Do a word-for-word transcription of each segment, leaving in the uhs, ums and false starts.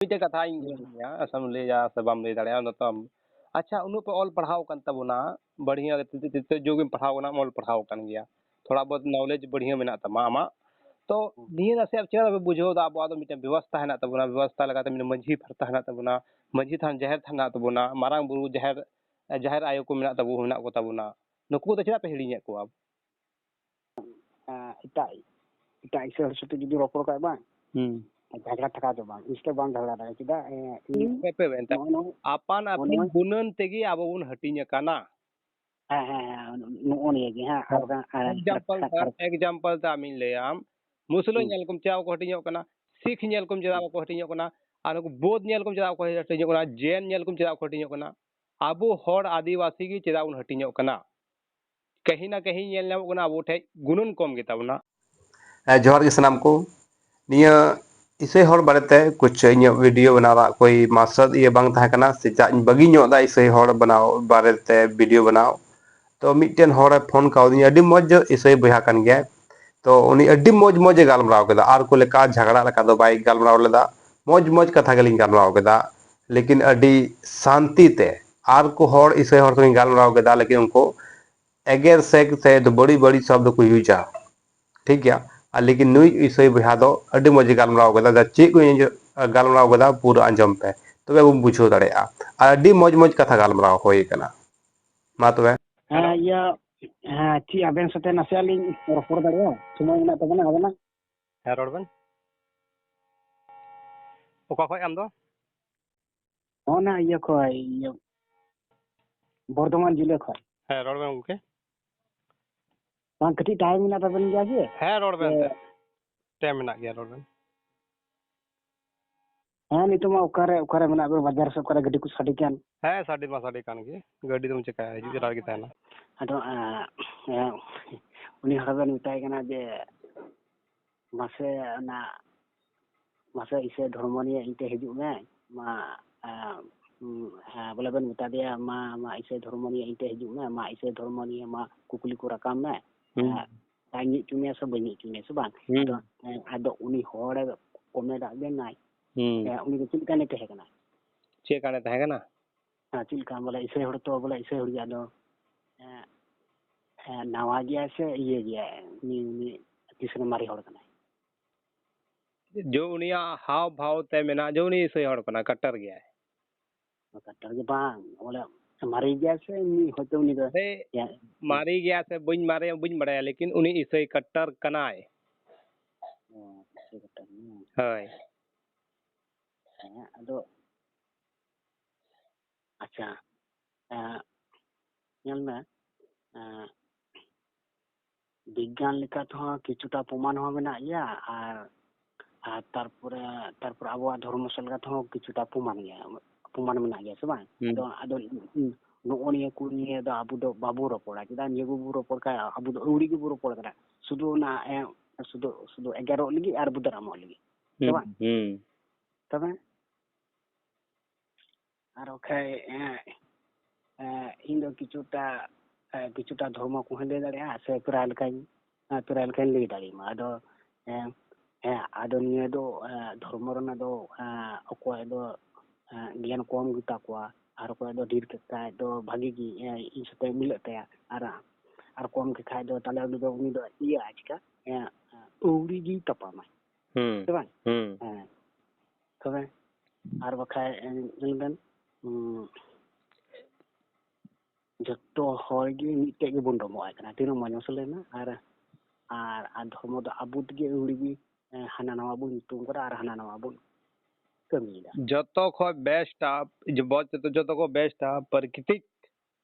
ᱢᱤᱫᱴᱮᱡ ᱠᱟᱛᱷᱟᱧ ᱞᱟᱹᱭᱟ, ᱟᱥᱟᱢ ᱞᱟᱹᱭᱟ ᱥᱮ ᱵᱟᱢ ᱞᱟᱹᱭ ᱫᱟᱲᱮᱭᱟᱜᱼᱟ, ᱚᱱᱟ ᱛᱚ ᱟᱢ᱾ ᱟᱪᱪᱷᱟ, ᱩᱱᱟᱹᱜ ᱯᱮ ᱚᱞ ᱯᱟᱲᱦᱟᱣ ᱠᱟᱱ ᱛᱟᱵᱚᱱᱟ, ᱵᱟᱹᱲᱦᱤᱭᱟᱹ ᱛᱮ ᱡᱳᱜ ᱮᱢ ᱯᱟᱲᱦᱟᱣ ᱠᱟᱱᱟ, ᱚᱞ ᱯᱟᱲᱦᱟᱣ ᱠᱟᱱ ᱜᱮᱭᱟ, ᱛᱷᱚᱲᱟ ᱵᱚᱦᱩᱛ knowledge ᱵᱟᱹᱲᱦᱤᱭᱟᱹ ᱢᱮᱱᱟᱜ ᱛᱟᱢᱟ ᱟᱢᱟᱜ᱾ ᱛᱚ ᱱᱤᱭᱟᱹ ᱱᱟᱥᱮᱭᱟᱜ ᱪᱮᱫᱟᱜ ᱵᱟᱯᱮ ᱵᱩᱡᱷᱟᱹᱣ ᱮᱫᱟ? ᱟᱵᱚᱣᱟᱜ ᱫᱚ ᱢᱤᱫᱴᱮᱱ ᱵᱮᱵᱚᱥᱛᱷᱟ ᱦᱮᱱᱟᱜ ᱛᱟᱵᱚᱱᱟ, ᱵᱮᱵᱚᱥᱛᱷᱟ ᱞᱮᱠᱟᱛᱮ ᱢᱤᱫᱴᱮᱱ ᱢᱟᱹᱡᱷᱤ ᱯᱷᱟᱨᱛᱟ ᱦᱮᱱᱟᱜ ᱛᱟᱵᱚᱱᱟ, ᱢᱟᱹᱡᱷᱤ ᱛᱷᱟᱱ, ᱡᱟᱦᱮᱨ ᱛᱷᱟᱱ ᱦᱮᱱᱟᱜ ᱛᱟᱵᱚᱱᱟ, ᱢᱟᱨᱟᱝ ᱵᱩᱨᱩ, ᱡᱟᱦᱮᱨ, ᱡᱟᱦᱮᱨ ᱟᱭᱳ ᱠᱚ ᱢᱮᱱᱟᱜ ᱛᱟᱵᱚ, ᱢᱮᱱᱟᱜ ᱠᱚ ᱛᱟᱵᱚᱱᱟ, ᱱᱩᱠᱩ ᱠᱚᱫᱚ ᱪᱮᱫᱟᱜ ᱯᱮ ᱦᱤᱲᱤᱧᱮᱫ ᱠᱚᱣᱟ? ᱮᱴᱟᱜ, ᱮᱴᱟᱜ ᱤᱥᱟᱹ ᱦᱚᱲ ᱥᱟᱛᱮ ᱡᱩᱫᱤ ᱨᱚᱯᱚᱲ ᱠᱷᱟᱡ ᱵᱟᱝ, ᱦᱩᱸ᱾ ᱡᱷᱟᱜᱽᱲᱟ ᱴᱷᱟᱠᱟ ᱫᱚ ᱵᱟᱝ, ᱤᱧ ᱥᱟᱛᱮ ᱵᱟᱝ ᱡᱷᱟᱜᱽᱲᱟ ᱫᱟᱲᱮᱭᱟᱜᱼᱟ᱾ ᱪᱮᱫᱟᱜ? ᱮ, ᱤᱧ ᱦᱩᱸ᱾ ᱯᱮ, ᱯᱮ, ᱮᱱᱛᱮ ᱱᱚᱜᱼᱚᱭ, ᱱᱚᱜᱼᱚᱭ, ᱟᱯᱟᱱ ᱟᱹᱯᱤᱱ ᱱᱚᱜᱼᱚᱭ, ᱜᱩᱱᱟᱹᱱ ᱛᱮᱜᱮ ᱟᱵᱚ ᱵᱚᱱ ᱦᱟᱹᱴᱤᱧ ᱟᱠᱟᱱᱟ᱾ ᱦᱮᱸ, ᱦᱮᱸ, ᱦᱮᱸ, ᱱᱚᱜᱼᱚ ᱱᱤᱭᱟᱹ ᱜᱮ, ᱦᱮᱸ, ᱟᱨ ᱵᱟᱠᱷᱟᱱ, ᱟᱨ example ᱛᱮ, ᱟᱨ example ᱛᱮ ᱟᱢᱤᱧ ᱞᱟᱹᱭᱟᱢ, ᱢᱩᱥᱞᱟᱹ ᱦᱩᱸ᱾ ᱧᱮᱞ ᱠᱚᱢ ᱪᱮᱫᱟᱜ ᱵᱟᱠᱚ ᱦᱟᱹᱴᱤᱧᱚᱜ ᱠᱟᱱᱟ, ᱥᱤᱠᱷ ᱧᱮᱞ ᱠᱚᱢ ᱪᱮᱫᱟᱜ ᱵᱟᱠᱚ ᱦᱟᱹᱴᱤᱧᱚᱜ ᱠᱟᱱᱟ, ᱟᱨ ᱱᱩᱠᱩ ᱵᱳᱫᱷ ᱧᱮᱞ ᱠᱚᱢ ᱪᱮᱫᱟᱜ ᱵᱟᱠᱚ ᱦᱟᱹᱴᱤᱧᱚᱜ ᱠᱟᱱᱟ, ᱡᱮᱱ ᱧᱮᱞ ᱠᱚᱢ ᱪᱮᱫᱟᱜ ᱵᱟᱠᱚ ᱦᱟᱹᱴᱤᱧᱚᱜ ᱠᱟᱱᱟ? ᱟᱵᱚ ᱦᱚᱲ ᱟᱹᱫᱤᱵᱟᱹᱥᱤ ᱜᱮ ᱪᱮᱫᱟᱜ ᱵᱚᱱ ᱦᱟᱹᱴᱤᱧᱚᱜ ᱠᱟᱱᱟ? ᱠᱟᱹᱦᱤ ᱱᱟ ᱠᱟᱹᱦᱤ ᱧᱮᱞ ᱧᱟᱢᱚᱜ ᱠᱟᱱᱟ ᱟᱵᱚ ᱴᱷᱮᱡ ᱜᱩᱱᱟᱹᱱ ᱠᱚᱢ ᱜᱮᱛᱟ ᱵᱚᱱᱟ᱾ ᱦᱮᱸ, ᱡᱚᱦᱟᱨ ᱜᱮ ᱥᱟᱱᱟᱢ ᱠᱚ᱾ ᱱᱤᱭᱟᱹ ᱤᱥᱟᱹᱭ ᱦᱚᱲ ᱵᱟᱨᱮᱛᱮ ᱠᱩᱪ ᱤᱧᱟᱹᱜ video ᱵᱮᱱᱟᱣ ᱨᱮᱱᱟᱜ ᱠᱳᱭ ᱢᱟᱠᱥᱚᱫ ᱤᱭᱟᱹ ᱵᱟᱝ ᱛᱟᱦᱮᱸ ᱠᱟᱱᱟ, ᱥᱮ ᱪᱟᱜ ᱤᱧ ᱵᱟᱹᱜᱤ ᱧᱚᱜ ᱮᱫᱟ ᱤᱥᱟᱹᱭ ᱦᱚᱲ ᱵᱮᱱᱟᱣ ᱵᱟᱨᱮᱛᱮ video ᱵᱮᱱᱟᱣ᱾ ᱛᱚ ᱢᱤᱫᱴᱮᱱ ᱦᱚᱲᱮ ᱯᱷᱳᱱ ᱠᱟᱣᱫᱤᱧᱟ, ᱟᱹᱰᱤ ᱢᱚᱡᱽ ᱤᱥᱟᱹᱭ ᱵᱚᱭᱦᱟ ᱠᱟᱱ ᱜᱮᱭᱟᱭ᱾ ᱛᱚ ᱩᱱᱤ ᱟᱹᱰᱤ ᱢᱚᱡᱽ ᱢᱚᱡᱽ ᱮ ᱜᱟᱞᱢᱟᱨᱟᱣ ᱠᱮᱫᱟ, ᱟᱨ ᱠᱚ ᱞᱮᱠᱟ ᱡᱷᱟᱜᱽᱲᱟ ᱞᱮᱠᱟ ᱫᱚ ᱵᱟᱭ ᱜᱟᱞᱢᱟᱨᱟᱣ ᱞᱮᱫᱟ᱾ ᱢᱚᱡᱽ ᱢᱚᱡᱽ ᱠᱟᱛᱷᱟ ᱜᱮᱞᱤᱧ ᱜᱟᱞᱢᱟᱨᱟᱣ ᱠᱮᱫᱟ, ᱞᱮᱠᱤᱱ ᱟᱹᱰᱤ ᱥᱟᱱᱛᱤ ᱛᱮ᱾ ᱟᱨ ᱠᱚ ᱦᱚᱲ ᱤᱥᱟᱹᱭ ᱦᱚᱲ ᱥᱚᱸᱜᱮ ᱜᱟᱞᱢᱟᱨᱟᱣ ᱠᱮᱫᱟ, ᱞᱮᱠᱤᱱ ᱩᱱᱠᱩ ᱮᱜᱮᱨ ᱥᱮ, ᱥᱮ ᱵᱟᱹᱲᱤᱡ ᱵᱟᱹᱲᱤᱡ ᱥᱚᱵᱫ ᱠᱚ use ᱟ, ᱴᱷᱤᱠ ᱜᱮᱭᱟ᱾ ᱟᱨ ᱞᱮᱠᱤᱱ ᱱᱩᱭ ᱤᱥᱟᱹᱭ ᱵᱚᱭᱦᱟ ᱫᱚ ᱟᱹᱰᱤ ᱢᱚᱡᱽ ᱮ ᱜᱟᱞᱢᱟᱨᱟᱣ ᱠᱮᱫᱟ, ᱪᱮᱫ ᱠᱚ ᱜᱟᱞᱢᱟᱨᱟᱣ ᱠᱮᱫᱟ ᱯᱩᱨᱟᱹ ᱟᱸᱡᱚᱢ ᱯᱮ, ᱛᱚᱵᱮ ᱵᱚᱱ ᱵᱩᱡᱷᱟᱹᱣ ᱫᱟᱲᱮᱭᱟᱜᱼᱟ᱾ ᱟᱨ ᱟᱹᱰᱤ ᱢᱚᱡᱽ ᱢᱚᱡᱽ ᱠᱟᱛᱷᱟ ᱜᱟᱞᱢᱟᱨᱟᱣ ᱦᱩᱭ ᱠᱟᱱᱟ᱾ ᱢᱟ ᱛᱚᱵᱮ᱾ ᱦᱮᱸ, ᱤᱭᱟᱹ, ᱦᱮᱸ, ᱪᱮᱫ ᱟᱵᱮᱱ ᱥᱟᱛᱮ ᱱᱟᱥᱮᱭᱟᱜ ᱞᱤᱧ ᱨᱚᱯᱚᱲ ᱫᱟᱲᱮᱭᱟᱜᱼᱟ? ᱥᱚᱢᱚᱭ ᱢᱮᱱᱟᱜ ᱛᱟᱵᱮᱱᱟ ᱟᱵᱮᱱᱟᱜ? ᱦᱮᱸ, ᱨᱚᱲ ᱵᱮᱱ᱾ ᱚᱠᱟ ᱠᱷᱚᱡ ᱟᱢ ᱫᱚ? ᱚᱱᱟ ᱤᱭᱟᱹ ᱠᱷᱚᱡ, ᱤᱭᱟᱹ, ᱵᱚᱨᱫᱷᱚᱢᱟᱱ ᱡᱮᱞᱟ ᱠᱷᱚᱡ᱾ ᱦᱮᱸ, ᱨᱚᱲ ᱵᱮᱱ ᱜᱚᱢᱠᱮ᱾ ᱵᱟᱝ, ᱠᱟᱹᱴᱤᱡ time ᱢᱮᱱᱟᱜ ᱛᱟᱵᱮᱱ ᱜᱮᱭᱟ ᱡᱮ? ᱦᱮᱸ, ᱨᱚᱲ ᱵᱮᱱ ᱥᱮ ᱮᱱᱛᱮ᱾ Time ᱢᱮᱱᱟᱜ ᱜᱮᱭᱟ, ᱨᱚᱲ ᱵᱮᱱ᱾ ᱦᱮᱸ, ᱱᱤᱛᱚᱜ ᱢᱟ ᱚᱠᱟᱨᱮ, ᱚᱠᱟᱨᱮ ᱢᱮᱱᱟᱜ ᱵᱮᱱ? ᱵᱟᱡᱟᱨ ᱥᱮ ᱚᱠᱟᱨᱮ ᱜᱟᱹᱰᱤ ᱠᱚ ᱥᱟᱰᱮ ᱠᱟᱱ? ᱦᱮᱸ, ᱥᱟᱰᱮ ᱢᱟ ᱥᱟᱰᱮ ᱠᱟᱱ ᱜᱮ, ᱜᱟᱹᱰᱤ ᱫᱚᱢ ᱪᱮᱠᱟᱭᱟ, ᱦᱤᱡᱩᱜ ᱪᱟᱞᱟᱜ ᱨᱮᱜᱮ ᱛᱟᱦᱮᱱᱟ᱾ ᱟᱫᱚ, ᱮᱸ, ᱮᱸ, ᱩᱱᱤ ᱦᱚᱲ ᱵᱮᱱ ᱢᱮᱛᱟᱭ ᱠᱟᱱᱟ ᱡᱮ, ᱢᱟᱥᱮ ᱚᱱᱟ, ᱢᱟᱥᱮ ᱤᱥᱟᱹᱭ ᱫᱷᱚᱨᱢᱚ ᱱᱤᱭᱮ ᱤᱧ ᱴᱷᱮᱱ ᱦᱤᱡᱩᱜ ᱢᱮ, ᱢᱟ, ᱮᱸ, ᱩᱸ, ᱦᱮᱸ, ᱵᱚᱞᱮ ᱵᱮᱱ ᱢᱮᱛᱟ ᱫᱮᱭᱟ, ᱢᱟ, ᱢᱟ ᱤᱥᱟᱹᱭ ᱫᱷᱚᱨᱢᱚ ᱱᱤᱭᱮ ᱤᱧ ᱴᱷᱮᱱ ᱦᱤᱡᱩᱜ ᱢᱮ, ᱢᱟ ᱤᱥᱟᱹᱭ ᱫᱷᱚᱨᱢᱚ ᱱᱤᱭᱮ ᱢᱟ ᱠᱩᱠᱞᱤ ᱠᱚ ᱨᱟᱠᱟᱵ ᱢᱮ, ᱦᱩᱸ᱾ ᱮᱸ, ᱫᱟᱧ ᱧᱩ ᱦᱚᱪᱚ ᱢᱮᱭᱟ ᱥᱮ ᱵᱟᱹᱧ ᱧᱩ ᱦᱚᱪᱚ ᱢᱮᱭᱟ ᱥᱮ ᱵᱟᱝ? ᱦᱩᱸ᱾ ᱟᱫᱚ, ᱮᱸ, ᱟᱫᱚ ᱩᱱᱤ ᱦᱚᱲᱮ comment ᱟᱫ ᱵᱮᱱᱟᱭ, ᱦᱩᱸ᱾ ᱦᱮᱸ, ᱩᱱᱤ ᱫᱚ ᱪᱮᱫ ᱞᱮᱠᱟᱱᱮ ᱛᱟᱦᱮᱸ ᱠᱟᱱᱟ? ᱪᱮᱫ ᱞᱮᱠᱟᱱᱮ ᱛᱟᱦᱮᱸ ᱠᱟᱱᱟ? ᱦᱮᱸ, ᱪᱮᱫ ᱞᱮᱠᱟ ᱵᱚᱞᱮ ᱤᱥᱟᱹᱭ ᱦᱚᱲ ᱛᱚ ᱵᱚᱞᱮ ᱤᱥᱟᱹᱭ ᱦᱚᱲ ᱜᱮ ᱟᱫᱚ, ᱦᱮᱸ, ᱦᱮᱸ, ᱱᱟᱣᱟ ᱜᱮᱭᱟᱭ ᱥᱮ ᱤᱭᱟᱹ ᱜᱮᱭᱟᱭ? ᱩᱱᱤ, ᱩᱱᱤ ᱛᱤᱥ ᱨᱮ ᱢᱟᱨᱮ ᱦᱚᱲ ᱠᱟᱱᱟᱭ? ᱡᱚ ᱩᱱᱤᱭᱟᱜ ᱦᱟᱣ ᱵᱷᱟᱣ ᱛᱮ ᱢᱮᱱᱟᱜᱼᱟ, ᱡᱚ ᱩᱱᱤ ᱤᱥᱟᱹᱭ ᱦᱚᱲ ᱠᱟᱱᱟ, ᱠᱟᱴᱟᱨ ᱜᱮᱭᱟᱭ᱾ ᱠᱟᱴᱟᱨ ᱜᱮ ᱵᱟᱝ, ᱵᱚᱞᱮ ᱢᱟᱨᱮ ᱜᱮᱭᱟᱭ ᱥᱮ ᱩᱱᱤ ᱦᱚᱭᱛᱳ ᱩᱱᱤ ᱫᱚ ᱥᱮ ᱭᱟ-, ᱢᱟᱨᱮ ᱜᱮᱭᱟ ᱥᱮ ᱵᱟᱹᱧ ᱢᱟᱨᱮ, ᱵᱟᱹᱧ ᱵᱟᱲᱟᱭᱟ, ᱞᱮᱠᱤᱱ ᱩᱱᱤ ᱤᱥᱟᱹᱭ ᱠᱟᱴᱟᱨ ᱠᱟᱱᱟᱭ᱾ ᱚ, ᱤᱥᱟᱹᱭ ᱠᱟᱴᱟᱨ ᱠᱟᱱᱟᱭ᱾ ᱦᱳᱭ᱾ ᱦᱮᱸ, ᱟᱫᱚ, ᱟᱪᱪᱷᱟ, ᱮᱸ, ᱧᱮᱞ ᱢᱮ, ᱮᱸ, ᱵᱤᱜᱽᱜᱟᱱ ᱞᱮᱠᱟ ᱛᱮᱦᱚᱸ ᱠᱤᱪᱷᱩᱴᱟ ᱯᱨᱚᱢᱟᱱ ᱦᱚᱸ ᱢᱮᱱᱟᱜ ᱜᱮᱭᱟ, ᱟᱨ, ᱟᱨ ᱛᱟᱨᱯᱚᱨᱮ, ᱛᱟᱨᱯᱚᱨᱮ ᱟᱵᱚᱣᱟᱜ ᱫᱷᱚᱨᱢᱚ ᱥᱮᱫ ᱞᱮᱠᱟ ᱛᱮᱦᱚᱸ ᱠᱤᱪᱷᱩᱴᱟ ᱯᱨᱚᱢᱟᱱ ᱜᱮᱭᱟ, ᱯᱨᱚᱢᱟᱱ ᱢᱮᱱᱟᱜ ᱜᱮᱭᱟ, ᱥᱮ ᱵᱟᱝ? ᱦᱩᱸ᱾ ᱟᱫᱚ, ᱟᱫᱚ ᱱᱚᱜᱼᱚ ᱱᱤᱭᱟᱹ ᱠᱚ ᱱᱤᱭᱟᱹ ᱫᱚ ᱟᱵᱚ ᱫᱚ ᱵᱟᱵᱚ ᱨᱚᱯᱚᱲᱟ᱾ ᱪᱮᱫᱟᱜ ᱱᱤᱭᱟᱹ ᱠᱚᱵᱚ ᱨᱚᱯᱚᱲ ᱠᱷᱟᱡ ᱟᱵᱚ ᱫᱚ ᱟᱹᱣᱲᱤ ᱜᱮᱵᱚ ᱨᱚᱯᱚᱲ ᱠᱟᱱᱟ᱾ ᱥᱩᱫᱷᱩ ᱚᱱᱟ, ᱮ, ᱥᱩᱫᱷᱩ, ᱥᱩᱫᱷᱩ ᱮᱜᱮᱨᱚᱜ ᱞᱟᱹᱜᱤᱫ ᱟᱨ ᱵᱚᱫᱱᱟᱢᱚᱜ ᱞᱟᱹᱜᱤᱫ, ᱥᱮ ᱦᱩᱸ, ᱵᱟᱝ? ᱦᱩᱸ᱾ ᱛᱚᱵᱮ ᱟᱨ ᱵᱟᱠᱷᱟᱡ, ᱮᱸ, ᱮᱸ, ᱤᱧ ᱫᱚ ᱠᱤᱪᱷᱩᱴᱟ, ᱮᱸ, ᱠᱤᱪᱷᱩᱴᱟ ᱫᱷᱚᱨᱢᱚ ᱠᱚᱦᱚᱸᱧ ᱞᱟᱹᱭ ᱫᱟᱲᱮᱭᱟᱜᱼᱟ, ᱥᱮ ᱯᱨᱟᱭ ᱞᱮᱠᱟᱧ, ᱮᱸ, ᱯᱨᱟᱭ ᱞᱮᱠᱟᱧ ᱞᱟᱹᱭ ᱫᱟᱲᱮᱭᱟᱢᱟ᱾ ᱟᱫᱚ, ᱮᱸ, ᱦᱮᱸ, ᱟᱫᱚ ᱱᱤᱭᱟᱹ ᱫᱚ, ᱮᱸ, ᱫᱷᱚᱨᱢᱚ ᱨᱮᱱᱟᱜ ᱫᱚ, ᱮᱸ, ᱚᱠᱚᱭᱟᱜ ᱫᱚ, ᱮᱸ, ᱜᱮᱭᱟᱱ ᱠᱚᱢ ᱜᱮᱛᱟ ᱠᱚᱣᱟ, ᱟᱨ ᱚᱠᱚᱭᱟᱜ ᱫᱚ ᱰᱷᱮᱨ ᱠᱟᱭ ᱫᱚ ᱵᱷᱟᱜᱤ ᱜᱮ, ᱮᱸ, ᱤᱧ ᱥᱟᱛᱮ ᱢᱤᱞᱟᱹᱜ ᱛᱟᱭᱟ, ᱟᱨ, ᱟᱨ ᱠᱚᱢ ᱜᱮ ᱠᱷᱟᱡ ᱫᱚ ᱛᱟᱦᱞᱮ ᱩᱱᱤ ᱫᱚ, ᱩᱱᱤ ᱫᱚ ᱤᱭᱟᱹᱜᱼᱟ ᱪᱤᱠᱟ? ᱮᱸ, ᱟᱹᱣᱲᱤ ᱜᱮᱭ ᱛᱟᱯᱟᱢᱟᱭ᱾ ᱦᱩᱸ᱾ ᱥᱮ ᱵᱟᱝ? ᱦᱩᱸ᱾ ᱦᱮᱸ᱾ ᱛᱚᱵᱮ ᱟᱨ ᱵᱟᱠᱷᱟᱡ, ᱮ, ᱧᱮᱞ ᱵᱮᱱ, ᱩᱸ, ᱡᱚᱛᱚ ᱦᱚᱲ ᱜᱮ ᱢᱤᱫᱴᱮᱡ ᱜᱮᱵᱚᱱ ᱰᱚᱵᱚᱜ ᱟᱭ ᱠᱟᱱᱟ᱾ ᱛᱤᱱᱟᱹᱜ ᱢᱚᱡᱽ ᱢᱟᱥᱮ ᱞᱟᱹᱭ ᱢᱮ? ᱟᱨ, ᱟᱨ, ᱟᱨ ᱫᱷᱚᱨᱢᱚ ᱫᱚ ᱟᱵᱚ ᱛᱮᱜᱮ ᱟᱹᱣᱲᱤ ᱜᱮ, ᱮ, ᱦᱟᱱᱟ ᱱᱟᱣᱟ ᱵᱚᱱ ᱧᱩᱛᱩᱢ ᱠᱟᱫᱟ ᱟᱨ ᱦᱟᱱᱟ ᱱᱟᱣᱟ ᱵᱚᱱ ᱠᱟᱹᱢᱤᱭᱮᱫᱟ᱾ ᱡᱚᱛᱚ ᱠᱷᱚᱡ best ᱟ, ᱡᱚ-, ᱵᱚ-, ᱡᱚᱛᱚ, ᱡᱚᱛᱚ ᱠᱷᱚᱡ best ᱟ, ᱯᱨᱟᱠᱨᱤᱛᱤᱠ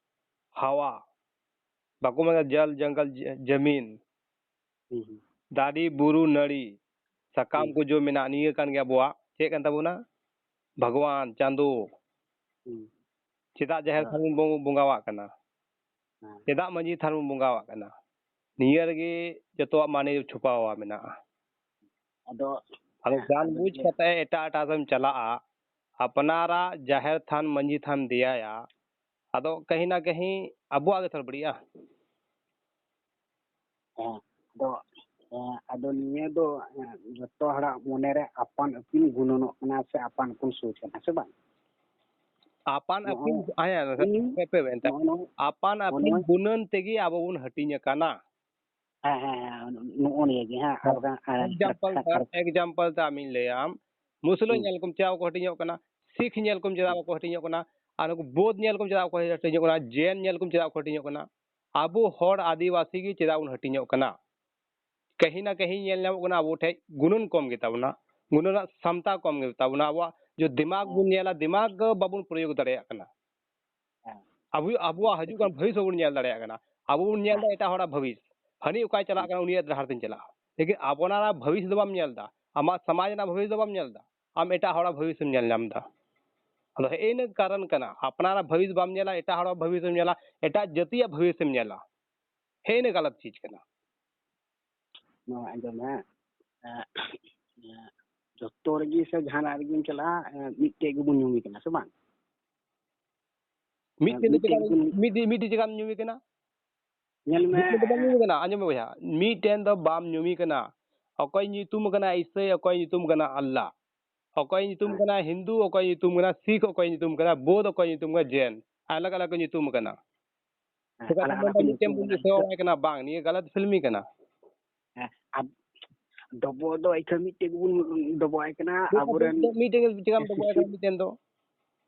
ᱦᱟᱣᱟ᱾ ᱵᱟᱠᱚ ᱢᱮᱱᱟ ᱡᱚᱞ, ᱡᱚᱝᱜᱚᱞ, ᱡ-, ᱡᱟᱢᱤᱱ᱾ ᱦᱩᱸ, ᱦᱩᱸ᱾ ᱫᱟᱨᱮ, ᱵᱩᱨᱩ, ᱱᱟᱹᱲᱤ, ᱥᱟᱠᱟᱢ ᱦᱩᱸ᱾ ᱠᱚ ᱡᱚ ᱢᱮᱱᱟᱜᱼᱟ, ᱱᱤᱭᱟᱹ ᱠᱟᱱ ᱜᱮᱭᱟ ᱟᱵᱚᱣᱟᱜ ᱪᱮᱫ ᱠᱟᱱ ᱛᱟᱵᱚᱱᱟ? ᱵᱷᱟᱜᱽᱣᱟᱱ, ᱪᱟᱸᱫᱳ᱾ ᱦᱩᱸ᱾ ᱪᱮᱫᱟᱜ ᱡᱟᱦᱮᱨ ᱦᱮᱸ᱾ ᱛᱷᱟᱱ ᱵᱚᱱ ᱵᱚᱸᱜᱟᱣᱟᱜ ᱠᱟᱱᱟ? ᱦᱮᱸ᱾ ᱪᱮᱫᱟᱜ ᱢᱟᱹᱡᱷᱤ ᱛᱷᱟᱱ ᱵᱚᱱ ᱵᱚᱸᱜᱟᱣᱟᱜ ᱠᱟᱱᱟ? ᱱᱤᱭᱟᱹ ᱨᱮᱜᱮ ᱡᱚᱛᱚᱣᱟᱜ ᱢᱟᱱᱮ ᱪᱷᱩᱯᱟᱣᱟ ᱢᱮᱱᱟᱜᱼᱟ᱾ ᱟᱫᱚ, ᱟᱫᱚ ᱦᱮᱸ, ᱡᱟᱱ ᱟᱫᱚ ᱵᱩᱡᱽ ᱤᱭᱟᱹ ᱠᱟᱛᱮ ᱮᱴᱟᱜ ᱮᱴᱟᱜ ᱥᱮᱫ ᱮᱢ ᱪᱟᱞᱟᱜᱼᱟ, ᱟᱯᱱᱟᱨᱟᱜ ᱡᱟᱦᱮᱨ ᱛᱷᱟᱱ ᱢᱟᱹᱡᱷᱤ ᱛᱷᱟᱱ ᱫᱮᱭᱟᱭᱟ, ᱟᱫᱚ ᱠᱟᱹᱦᱤ ᱱᱟ ᱠᱟᱹᱦᱤ ᱟᱵᱚᱣᱟᱜ ᱜᱮ ᱛᱷᱚᱲᱟ ᱵᱟᱹᱲᱤᱡᱼᱟ᱾ ᱦᱮᱸ, ᱟᱫᱚ ᱮᱸ, ᱟᱫᱚ ᱱᱤᱭᱟᱹ ᱫᱚ, ᱮᱸ, ᱡᱚᱛᱚ ᱦᱚᱲᱟᱜ ᱢᱚᱱᱮᱨᱮ ᱟᱯᱟᱱ ᱟᱹᱯᱤᱱ ᱜᱩᱱᱟᱹᱱᱚᱜ ᱠᱟᱱᱟ ᱥᱮ ᱟᱯᱟᱱ ᱟᱹᱯᱤᱱ ᱥᱳᱪ ᱠᱟᱱᱟ, ᱥᱮ ᱵᱟᱝ? ᱟᱯᱟᱱ ᱟᱹᱯᱤᱱ ᱱᱚᱜᱼᱚᱭ ᱦᱮᱸ, ᱤᱧ ᱦᱟᱯᱮ, ᱦᱟᱯᱮ, ᱮᱱᱛᱮ᱾ ᱱᱚᱜᱼᱚ ᱱᱚᱣᱟ ᱟᱯᱟᱱ ᱟᱹᱯᱤᱱ ᱱᱚᱜᱼᱚᱭ ᱜᱩᱱᱟᱹᱱ ᱛᱮᱜᱮ ᱟᱵᱚ ᱵᱚᱱ ᱦᱟᱹᱴᱤᱧ ᱟᱠᱟᱱᱟ᱾ ᱦᱮᱸ, ᱦᱮᱸ, ᱦᱮᱸ, ᱱᱚᱜᱼᱚ ᱱᱤᱭᱟᱹ ᱜᱮ, ᱦᱮᱸ, ᱟᱨ ᱵᱟᱝ, ᱟᱨ, ᱟᱨ, ᱮᱠᱡᱟᱢᱯᱚᱞ ᱟᱨ, ᱮᱠᱡᱟᱢᱯᱚᱞ ᱛᱮ ᱟᱢᱤᱧ ᱞᱟᱹᱭᱟᱢ, ᱢᱩᱥᱞᱟᱹ ᱦᱩᱸ᱾ ᱧᱮᱞ ᱠᱚᱢ ᱪᱮᱫᱟᱜ ᱵᱟᱠᱚ ᱦᱟᱹᱴᱤᱧᱚᱜ ᱠᱟᱱᱟ, ᱥᱤᱠᱷ ᱧᱮᱞ ᱠᱚᱢ ᱪᱮᱫᱟᱜ ᱵᱟᱠᱚ ᱦᱟᱹᱴᱤᱧᱚᱜ ᱠᱟᱱᱟ, ᱟᱨ ᱱᱩᱠᱩ ᱵᱳᱫᱷ ᱧᱮᱞ ᱠᱚᱢ ᱪᱮᱫᱟᱜ ᱵᱟᱠᱚ ᱦᱟᱹᱴᱤᱧᱚᱜ ᱠᱟᱱᱟ, ᱡᱮᱱ ᱧᱮᱞ ᱠᱚᱢ ᱪᱮᱫᱟᱜ ᱵᱟᱠᱚ ᱦᱟᱹᱴᱤᱧᱚᱜ ᱠᱟᱱᱟ? ᱟᱵᱚ ᱦᱚᱲ ᱟᱹᱫᱤᱵᱟᱹᱥᱤ ᱜᱮ ᱪᱮᱫᱟᱜ ᱵᱚᱱ ᱦᱟᱹᱴᱤᱧᱚᱜ ᱠᱟᱱᱟ? ᱠᱟᱹᱦᱤ ᱱᱟ ᱠᱟᱹᱦᱤ ᱧᱮᱞ ᱧᱟᱢᱚᱜ ᱠᱟᱱᱟ, ᱟᱵᱚ ᱴᱷᱮᱡ ᱜᱩᱱᱟᱹᱱ ᱠᱚᱢ ᱜᱮᱛᱟ ᱵᱚᱱᱟ, ᱜᱩᱱᱟᱹᱱ ᱨᱮᱱᱟᱜ ᱥᱟᱢᱛᱟ ᱠᱚᱢ ᱜᱮᱛᱟ ᱵᱚᱱᱟ᱾ ᱟᱵᱚᱣᱟᱜ ᱡᱚ ᱫᱤᱢᱟᱜᱽ ᱵᱚᱱ ᱧᱮᱞᱟ, ᱫᱤᱢᱟᱜᱽ ᱵᱟᱵᱚᱱ ᱯᱨᱚᱭᱳᱜᱽ ᱫᱟᱲᱮᱭᱟᱜ ᱠᱟᱱᱟ᱾ ᱦᱮᱸ᱾ ᱟᱵᱚ ᱟᱵᱚᱣᱟᱜ ᱦᱤᱡᱩᱜ ᱠᱟᱱ ᱵᱷᱚᱵᱤᱥ ᱵᱟᱵᱚᱱ ᱧᱮᱞ ᱫᱟᱲᱮᱭᱟᱜ ᱠᱟᱱᱟ᱾ ᱟᱵᱚ ᱵᱚᱱ ᱧᱮᱞ ᱮᱫᱟ ᱮᱴᱟᱜ ᱦᱚᱲᱟᱜ ᱵᱷᱚᱵᱤᱥ, ᱦᱟᱹᱱᱤ ᱚᱠᱟᱭ ᱪᱟᱞᱟᱜ ᱠᱟᱱᱟ, ᱩᱱᱤᱭᱟᱜ ᱰᱟᱦᱟᱨ ᱛᱮᱧ ᱪᱟᱞᱟᱜᱼᱟ, ᱞᱮᱠᱤᱱ ᱟᱯᱱᱟᱨᱟᱜ ᱵᱷᱚᱵᱤᱥ ᱫᱚ ᱵᱟᱢ ᱧᱮᱞ ᱮᱫᱟ, ᱟᱢᱟᱜ ᱥᱚᱢᱟᱡᱽ ᱨᱮᱱᱟᱜ ᱵᱷᱚᱵᱤᱥ ᱫᱚ ᱵᱟᱢ ᱧᱮᱞ ᱮᱫᱟ, ᱟᱢ ᱮᱴᱟᱜ ᱦᱚᱲᱟᱜ ᱵᱷᱚᱵᱤᱥ ᱮᱢ ᱧᱮᱞ ᱧᱟᱢ ᱮᱫᱟ᱾ ᱟᱫᱚ ᱦᱮᱸ ᱤᱱᱟᱹ ᱠᱟᱨᱚᱱ ᱠᱟᱱᱟ, ᱟᱯᱱᱟᱨᱟᱜ ᱵᱷᱚᱵᱤᱥ ᱵᱟᱢ ᱧᱮᱞᱟ, ᱮᱴᱟᱜ ᱦᱚᱲᱟᱜ ᱵᱷᱚᱵᱤᱥ ᱮᱢ ᱧᱮᱞᱟ, ᱮᱴᱟᱜ ᱡᱟᱹᱛᱤᱭᱟᱜ ᱵᱷᱚᱵᱤᱥ ᱮᱢ ᱧᱮᱞᱟ, ᱦᱮᱸ ᱤᱱᱟᱹ ᱜᱟᱞᱟᱛ ᱪᱤᱡᱽ ᱠᱟᱱᱟ᱾ ᱱᱚᱣᱟ ᱟᱸᱡᱚᱢ ᱢᱮ, ᱮᱸ, ᱮᱸ, ᱡᱚᱛᱚ ᱨᱮᱜᱮ ᱥᱮ ᱡᱟᱦᱟᱱᱟᱜ ᱨᱮᱜᱮᱢ ᱪᱟᱞᱟᱜᱼᱟ, ᱮᱸ, ᱢᱤᱫᱴᱮᱡ ᱜᱮᱵᱚᱱ ᱧᱩᱢᱮ ᱠᱟᱱᱟ, ᱥᱮ ᱵᱟᱝ? ᱢᱤᱫᱴᱮᱱ ᱫᱚ ᱢᱤᱫᱴᱮᱡ ᱪᱮᱫᱟᱜ ᱜᱮᱵᱚᱱ ᱢᱤᱫᱴᱮᱱ ᱢᱤᱫᱴᱮᱱ ᱡᱟᱭᱜᱟᱢ ᱧᱩᱢᱮ ᱠᱟᱱᱟ? ᱧᱮᱞ ᱢᱮ, ᱢᱤᱫᱴᱮᱱ ᱫᱚ ᱵᱟᱢ ᱧᱩᱢᱮ ᱠᱟᱱᱟ, ᱟᱸᱡᱚᱢ ᱢᱮ ᱵᱚᱭᱦᱟ, ᱢᱤᱫᱴᱮᱱ ᱫᱚ ᱵᱟᱢ ᱧᱩᱢᱮ ᱠᱟᱱᱟ᱾ ᱚᱠᱚᱭ ᱧᱩᱛᱩᱢ ᱠᱟᱱᱟ ᱤᱥᱟᱹᱭ, ᱚᱠᱚᱭ ᱧᱩᱛᱩᱢ ᱠᱟᱱᱟ ᱟᱞᱞᱟ, ᱚᱠᱚᱭ ᱧᱩᱛᱩᱢ ᱦᱮᱸ᱾ ᱠᱟᱱᱟ ᱦᱤᱱᱫᱩ, ᱚᱠᱚᱭ ᱧᱩᱛᱩᱢ ᱠᱟᱱᱟ ᱥᱤᱠᱷ, ᱚᱠᱚᱭ ᱧᱩᱛᱩᱢ ᱠᱟᱱᱟ ᱵᱳᱫᱷ, ᱚᱠᱚᱭ ᱧᱩᱛᱩᱢ ᱠᱟᱱᱟ ᱡᱮᱱ, ᱟᱞᱟᱜᱽ ᱟᱞᱟᱜᱽ ᱠᱚ ᱧᱩᱛᱩᱢ ᱠᱟᱱᱟ᱾ ᱦᱮᱸ, ᱪᱮᱠᱟᱛᱮ ᱟᱞᱟᱜᱽ ᱵᱚᱱ ᱟᱞᱟᱜᱽ ᱠᱚ ᱢᱤᱫᱴᱮᱱ ᱧᱩᱛᱩᱢ ᱵᱚᱱ ᱠᱟᱱᱟ᱾ ᱫᱤᱥᱟᱹᱣᱟᱭ ᱠᱟᱱᱟ? ᱵᱟᱝ, ᱱᱤᱭᱟᱹ ᱜᱟᱞᱟᱛ ᱯᱷᱤᱞᱢᱤ ᱠᱟᱱᱟ᱾ ᱦᱮᱸ, ᱟᱵ-, ᱰᱚᱵᱚᱜ ᱫᱚ ᱮᱠᱷᱟᱱ ᱢᱤᱫᱴᱮᱡ ᱜᱮᱵᱚᱱ ᱰᱚᱵᱚᱜ ᱟᱭ ᱠᱟᱱᱟ, ᱪᱮᱫ ᱟᱵᱚᱨᱮᱱ ᱠᱟᱛᱮ ᱢᱤᱫᱴᱮᱱ ᱜᱮ ᱪᱮᱠᱟᱢ ᱰᱚᱵᱚᱜ ᱟᱭ ᱠᱟᱱᱟ ᱥᱤᱥᱤᱨ-, ᱢᱤᱫᱴᱮᱱ ᱫᱚ?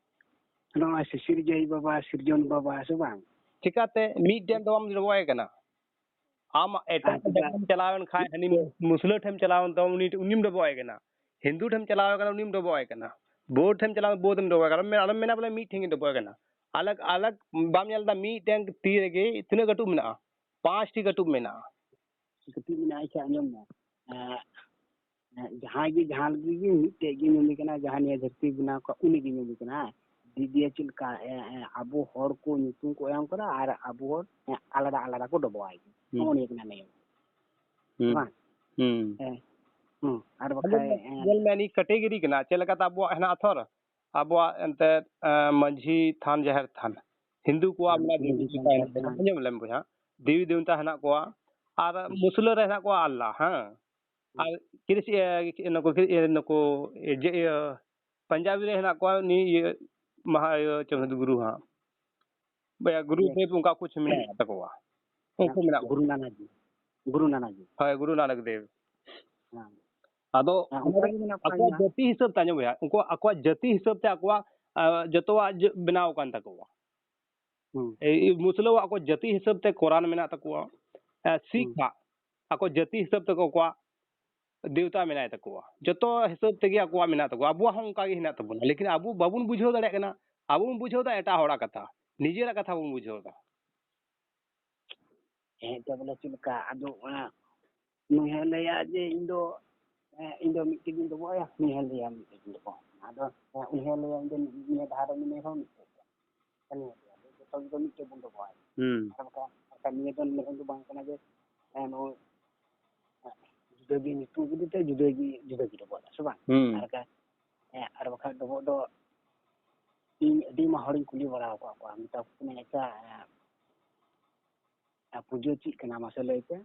ᱱᱚᱣᱟ ᱥᱤᱥᱤᱨᱡᱟᱹᱣᱤᱡ ᱵᱟᱵᱟ, ᱥᱤᱨᱡᱚᱱ ᱵᱟᱵᱟ, ᱥᱮ ᱵᱟᱝ? ᱪᱮᱠᱟᱛᱮ ᱢᱤᱫᱴᱮᱱ ᱫᱚ ᱵᱟᱢ ᱰᱚᱵᱚᱜ ᱟᱭ ᱠᱟᱱᱟ? ᱟᱢ ᱮᱴᱟᱜ ᱟᱨ ᱪᱮᱫᱟᱜ? ᱡᱟᱭᱜᱟᱢ ᱪᱟᱞᱟᱣ ᱮᱱ ᱠᱷᱟᱱ, ᱦᱟᱹᱱᱤ ᱢᱩᱥᱞᱟᱹ ᱴᱷᱮᱱ ᱪᱟᱞᱟᱣ ᱮᱱ ᱛᱟᱢ, ᱩᱱᱤ, ᱩᱱᱤᱢ ᱰᱚᱵᱚᱜ ᱟᱭ ᱠᱟᱱᱟ᱾ ᱦᱤᱱᱫᱩ ᱴᱷᱮᱱ ᱪᱟᱞᱟᱣ ᱟᱠᱟᱱᱟ, ᱩᱱᱤᱢ ᱰᱚᱵᱚᱜ ᱟᱭ ᱠᱟᱱᱟ᱾ ᱵᱳᱫᱷ ᱴᱷᱮᱱ ᱪᱟᱞᱟᱣ, ᱵᱳᱫᱷ ᱮᱢ ᱰᱚᱵᱚᱜ ᱟᱭ ᱠᱟᱱᱟ᱾ ᱟᱞᱚᱢ ᱢᱮᱱᱟ, ᱟᱞᱚᱢ ᱢᱮᱱᱟ ᱵᱚᱞᱮ ᱢᱤᱫ ᱴᱷᱮᱱ ᱜᱮ ᱰᱚᱵᱚᱜ ᱟᱭ ᱠᱟᱱᱟ᱾ ᱟᱞᱟᱜᱽ ᱟᱞᱟᱜᱽ ᱵᱟᱢ ᱧᱮᱞ ᱮᱫᱟ, ᱢᱤᱫᱴᱮᱱ ᱛᱤ ᱨᱮᱜᱮ ᱛᱤᱱᱟᱹᱜ ᱠᱟᱹᱴᱩᱵ ᱢᱮᱱᱟᱜᱼᱟ? ᱯᱟᱸᱪᱴᱤ ᱠᱟᱹᱴᱩᱵ ᱢᱮᱱᱟᱜᱼᱟ᱾ ᱠᱟᱹᱴᱤᱡ ᱢᱮᱱᱟᱜᱼᱟ, ᱟᱪᱪᱷᱟ, ᱟᱸᱡᱚᱢ ᱢᱮ᱾ ᱮᱸ, ᱮᱸ, ᱡᱟᱦᱟᱸᱭ ᱜᱮ ᱡᱟᱦᱟᱸ ᱞᱟᱹᱜᱤᱫ ᱜᱮ ᱢᱤᱫᱴᱮᱡ ᱜᱮ ᱧᱩᱢᱮ ᱠᱟᱱᱟ, ᱡᱟᱦᱟᱸ ᱱᱤᱭᱟᱹ ᱫᱷᱟᱹᱨᱛᱤ ᱵᱮᱱᱟᱣ ᱠᱟᱜ, ᱩᱱᱤ ᱜᱮ ᱧᱩᱢᱮ ᱠᱟᱱᱟ᱾ ᱦᱮᱸ? ᱫᱤᱫᱤᱭᱟ ᱪᱮᱫ ᱞᱮᱠᱟ, ᱮᱸ, ᱮᱸ, ᱟᱵᱚ ᱦᱚᱲ ᱠᱚ ᱧᱩᱛᱩᱢ ᱠᱚ ᱮᱢ ᱠᱟᱱᱟ ᱟᱨ ᱟᱵᱚ ᱦᱚᱲ, ᱮᱸ, ᱟᱞᱟᱫᱟ ᱟᱞᱟᱫᱟ ᱠᱚ ᱰᱚᱵᱚᱜ ᱟᱭ ᱠᱟᱱᱟ᱾ ᱦᱩᱸ᱾ ᱱᱚᱜᱼᱚ ᱱᱤᱭᱟᱹ ᱠᱟᱱᱟ ᱱᱤᱭᱚᱢ᱾ ᱦᱩᱸ᱾ ᱵᱟᱝ? ᱦᱩᱸ᱾ ᱦᱮᱸ᱾ ᱦᱩᱸ᱾ ᱟᱨ ᱟᱫᱚ ᱵᱟᱠᱷᱟᱡ, ᱮᱸ, ᱧᱮᱞ ᱢᱮ, ᱱᱤᱭᱟᱹ ᱠᱮᱴᱮᱜᱚᱨᱤ ᱠᱟᱱᱟ, ᱪᱮᱫ ᱞᱮᱠᱟᱛᱮ ᱟᱵᱚᱣᱟᱜ ᱦᱮᱱᱟᱜ ᱛᱷᱚᱨ, ᱟᱵᱚᱣᱟᱜ ᱮᱱᱛᱮᱫ, ᱮᱸ, ᱢᱟᱹᱡᱷᱤ ᱛᱷᱟᱱ, ᱡᱟᱦᱮᱨ ᱛᱷᱟᱱ, ᱦᱤᱱᱫᱩ ᱠᱚᱣᱟᱜ ᱦᱮᱸ, ᱢᱮᱱᱟᱜᱼᱟ, ᱫᱮᱵᱤ ᱢᱟᱹᱡᱷᱤ ᱛᱷᱟᱱ, ᱫᱮᱵᱤᱛᱟ ᱡᱟᱦᱮᱨ ᱦᱮᱱᱟᱜ ᱠᱚᱣᱟ᱾ ᱛᱷᱟᱱ᱾ ᱟᱸᱡᱚᱢ ᱞᱮᱢ ᱵᱚᱭᱦᱟ, ᱫᱮᱵᱤ ᱫᱮᱵᱤᱛᱟ ᱦᱮᱱᱟᱜ ᱠᱚᱣᱟ, ᱟᱨ ᱢᱩᱥᱞᱟᱹ ᱨᱮ ᱦᱮᱱᱟᱜ ᱠᱚᱣᱟ ᱟᱞᱞᱟ, ᱦᱮᱸ᱾ ᱟᱨ ᱠᱨᱤᱥ-, ᱤᱭᱟᱹ, ᱱᱩᱠᱩ ᱠᱨᱤ-, ᱤᱭᱟᱹ, ᱱᱩᱠᱩ, ᱤᱭᱟᱹ, ᱡᱮ, ᱤᱭᱟᱹ, ᱯᱟᱧᱡᱟᱵᱤ ᱨᱮ ᱦᱮᱱᱟᱜ ᱠᱚᱣᱟ ᱩᱱᱤ, ᱤᱭᱟᱹ, ᱢᱟᱦᱟ, ᱤᱭᱟᱹ, ᱪᱚᱸᱫᱽ ᱜᱩᱨᱩ ᱦᱟᱸᱜ᱾ ᱵᱚᱭᱟ, ᱜᱩᱨᱩ ᱤᱭᱟᱹ᱾ ᱫᱮᱵ ᱚᱱᱠᱟ ᱠᱩᱪ ᱢᱮᱱᱟᱜ ᱛᱟᱠᱚᱣᱟ᱾ ᱩᱱᱠᱩ ᱦᱮᱸ, ᱢᱮᱱᱟᱜ ᱠᱚᱣᱟ᱾ ᱜᱩᱨᱩ ᱱᱟᱱᱟᱠ ᱫᱮᱵ᱾ ᱜᱩᱨᱩ ᱱᱟᱱᱟᱠ ᱫᱮᱵ᱾ ᱦᱳᱭ, ᱜᱩᱨᱩ ᱱᱟᱱᱟᱠ ᱫᱮᱵ᱾ ᱦᱮᱸ᱾ ᱟᱫᱚ ᱦᱮᱸ, ᱚᱱᱟ ᱚᱱᱠᱟ ᱨᱮ ᱜᱮ ᱢᱮᱱᱟᱜ ᱠᱚᱣᱟ ᱟᱠᱚᱣᱟᱜ ᱤᱧᱟᱹᱜ᱾ ᱡᱟᱹᱛᱤ ᱦᱤᱥᱟᱹᱵ ᱛᱮ, ᱟᱸᱡᱚᱢ ᱵᱚᱭᱦᱟ, ᱩᱱᱠᱩ ᱟᱠᱚᱣᱟᱜ ᱡᱟᱹᱛᱤ ᱦᱤᱥᱟᱹᱵ ᱛᱮ ᱟᱠᱚᱣᱟᱜ, ᱟ, ᱡᱚᱛᱚᱣᱟᱜ ᱡᱟᱹ-, ᱵᱮᱱᱟᱣ ᱟᱠᱟᱱ ᱛᱟᱠᱚᱣᱟ᱾ ᱦᱩᱸ᱾ ᱮᱭ, ᱢᱩᱥᱞᱟᱹᱣᱟᱜ ᱟᱠᱚ ᱡᱟᱹᱛᱤ ᱦᱤᱥᱟᱹᱵ ᱛᱮ ᱠᱳᱨᱟᱱ ᱢᱮᱱᱟᱜ ᱛᱟᱠᱚᱣᱟ᱾ ᱮ, ᱦᱩᱸ᱾ ᱥᱤᱠᱷᱟᱜ ᱟᱠᱚ ᱡᱟᱹᱛᱤ ᱦᱤᱥᱟᱹᱵ ᱛᱮ ᱟᱠᱚᱣᱟᱜ ᱫᱮᱣᱛᱟ ᱢᱮᱱᱟᱭ ᱛᱟᱠᱚᱣᱟ᱾ ᱡᱚᱛᱚ ᱦᱤᱥᱟᱹᱵ ᱛᱮᱜᱮ ᱟᱠᱚᱣᱟᱜ ᱢᱮᱱᱟᱜ ᱛᱟᱠᱚᱣᱟ᱾ ᱟᱵᱚᱣᱟᱜ ᱦᱚᱸ ᱚᱱᱠᱟ ᱜᱮ ᱦᱮᱱᱟᱜ ᱛᱟᱵᱚᱱᱟ᱾ ᱞᱮᱠᱤᱱ ᱟᱵᱚ ᱵᱟᱵᱚᱱ ᱵᱩᱡᱷᱟᱹᱣ ᱫᱟᱲᱮᱭᱟᱜ ᱠᱟᱱᱟ᱾ ᱟᱵᱚ ᱵᱚᱱ ᱵᱩᱡᱷᱟᱹᱣ ᱫᱟ ᱮᱴᱟᱜ ᱦᱚᱲᱟᱜ ᱠᱟᱛᱷᱟ, ᱱᱤᱡᱮᱨᱟᱜ ᱠᱟᱛᱷᱟ ᱵᱚᱱ ᱵᱩᱡᱷᱟᱹᱣ ᱫᱟ᱾ ᱦᱮᱸ, ᱛᱚ ᱵᱚᱞᱮ ᱪᱮᱫ ᱞᱮᱠᱟ? ᱟᱫᱚ ᱚᱱᱟ ᱱᱩᱭ ᱦᱚᱸ ᱞᱟᱹᱭᱟ ᱡᱮ ᱤᱧ ᱫᱚ, ᱮ, ᱤᱧ ᱫᱚ ᱢᱤᱫᱴᱮᱡ ᱜᱤᱧ ᱰᱚᱵᱚᱜ ᱟᱭᱟ, ᱱᱩᱭ ᱦᱚᱸ ᱞᱟᱹᱭᱟ ᱢᱤᱫᱴᱮᱡ ᱜᱤᱧ ᱰᱚᱵᱚᱜ ᱟᱭᱟ᱾ ᱟᱫᱚ, ᱮ, ᱩᱱᱤ ᱦᱚᱸ ᱞᱟᱹᱭᱟ ᱤᱧ ᱫᱚ ᱱᱤᱭᱟᱹ ᱫᱷᱟᱣ ᱫᱚ ᱢᱤᱫ ᱦᱚᱲ ᱢᱤᱫᱴᱮᱡ ᱜᱮ᱾ ᱠᱟᱱ ᱜᱮᱭᱟ, ᱡᱚᱛᱚ ᱜᱮ ᱢᱤᱫᱴᱮᱡ ᱵᱚᱱ ᱰᱚᱵᱚᱜ ᱟᱭᱟ᱾ ᱦᱩᱸ᱾ ᱟᱨ ᱵᱟᱠᱷᱟᱱ, ᱵᱟᱠᱷᱟᱱ ᱱᱤᱭᱟᱹ ᱫᱚ ᱢᱮᱱ ᱫᱚ ᱵᱟᱝ ᱠᱟᱱᱟ ᱡᱮ, ᱮ, ᱱᱩᱭ, ᱮ, ᱡᱩᱫᱟᱹ ᱜᱮ ᱧᱩᱛᱩᱢ ᱠᱮᱫᱮ ᱛᱮ ᱡᱩᱫᱟᱹ ᱜᱮ, ᱡᱩᱫᱟᱹ ᱜᱮ ᱰᱚᱵᱚᱜ ᱫᱟ, ᱥᱮ ᱵᱟᱝ? ᱦᱩᱸ᱾ ᱟᱨ ᱵᱟᱠᱷᱟᱱ, ᱮ, ᱟᱨ ᱵᱟᱠᱷᱟᱱ ᱰᱚᱵᱚᱜ ᱫᱚ ᱤᱧ ᱟᱹᱰᱤ ᱟᱭᱢᱟ ᱦᱚᱲᱤᱧ ᱠᱩᱞᱤ ᱵᱟᱲᱟ ᱟᱠᱟᱫ ᱠᱚᱣᱟ, ᱢᱮᱛᱟ ᱠᱚ ᱠᱟᱹᱱᱟᱹᱧ, "ᱟᱪᱪᱷᱟ, ᱮ, ᱮ, ᱯᱩᱡᱟᱹ ᱪᱮᱫ ᱠᱟᱱᱟ ᱢᱟᱥᱮ ᱞᱟᱹᱭ ᱯᱮ?"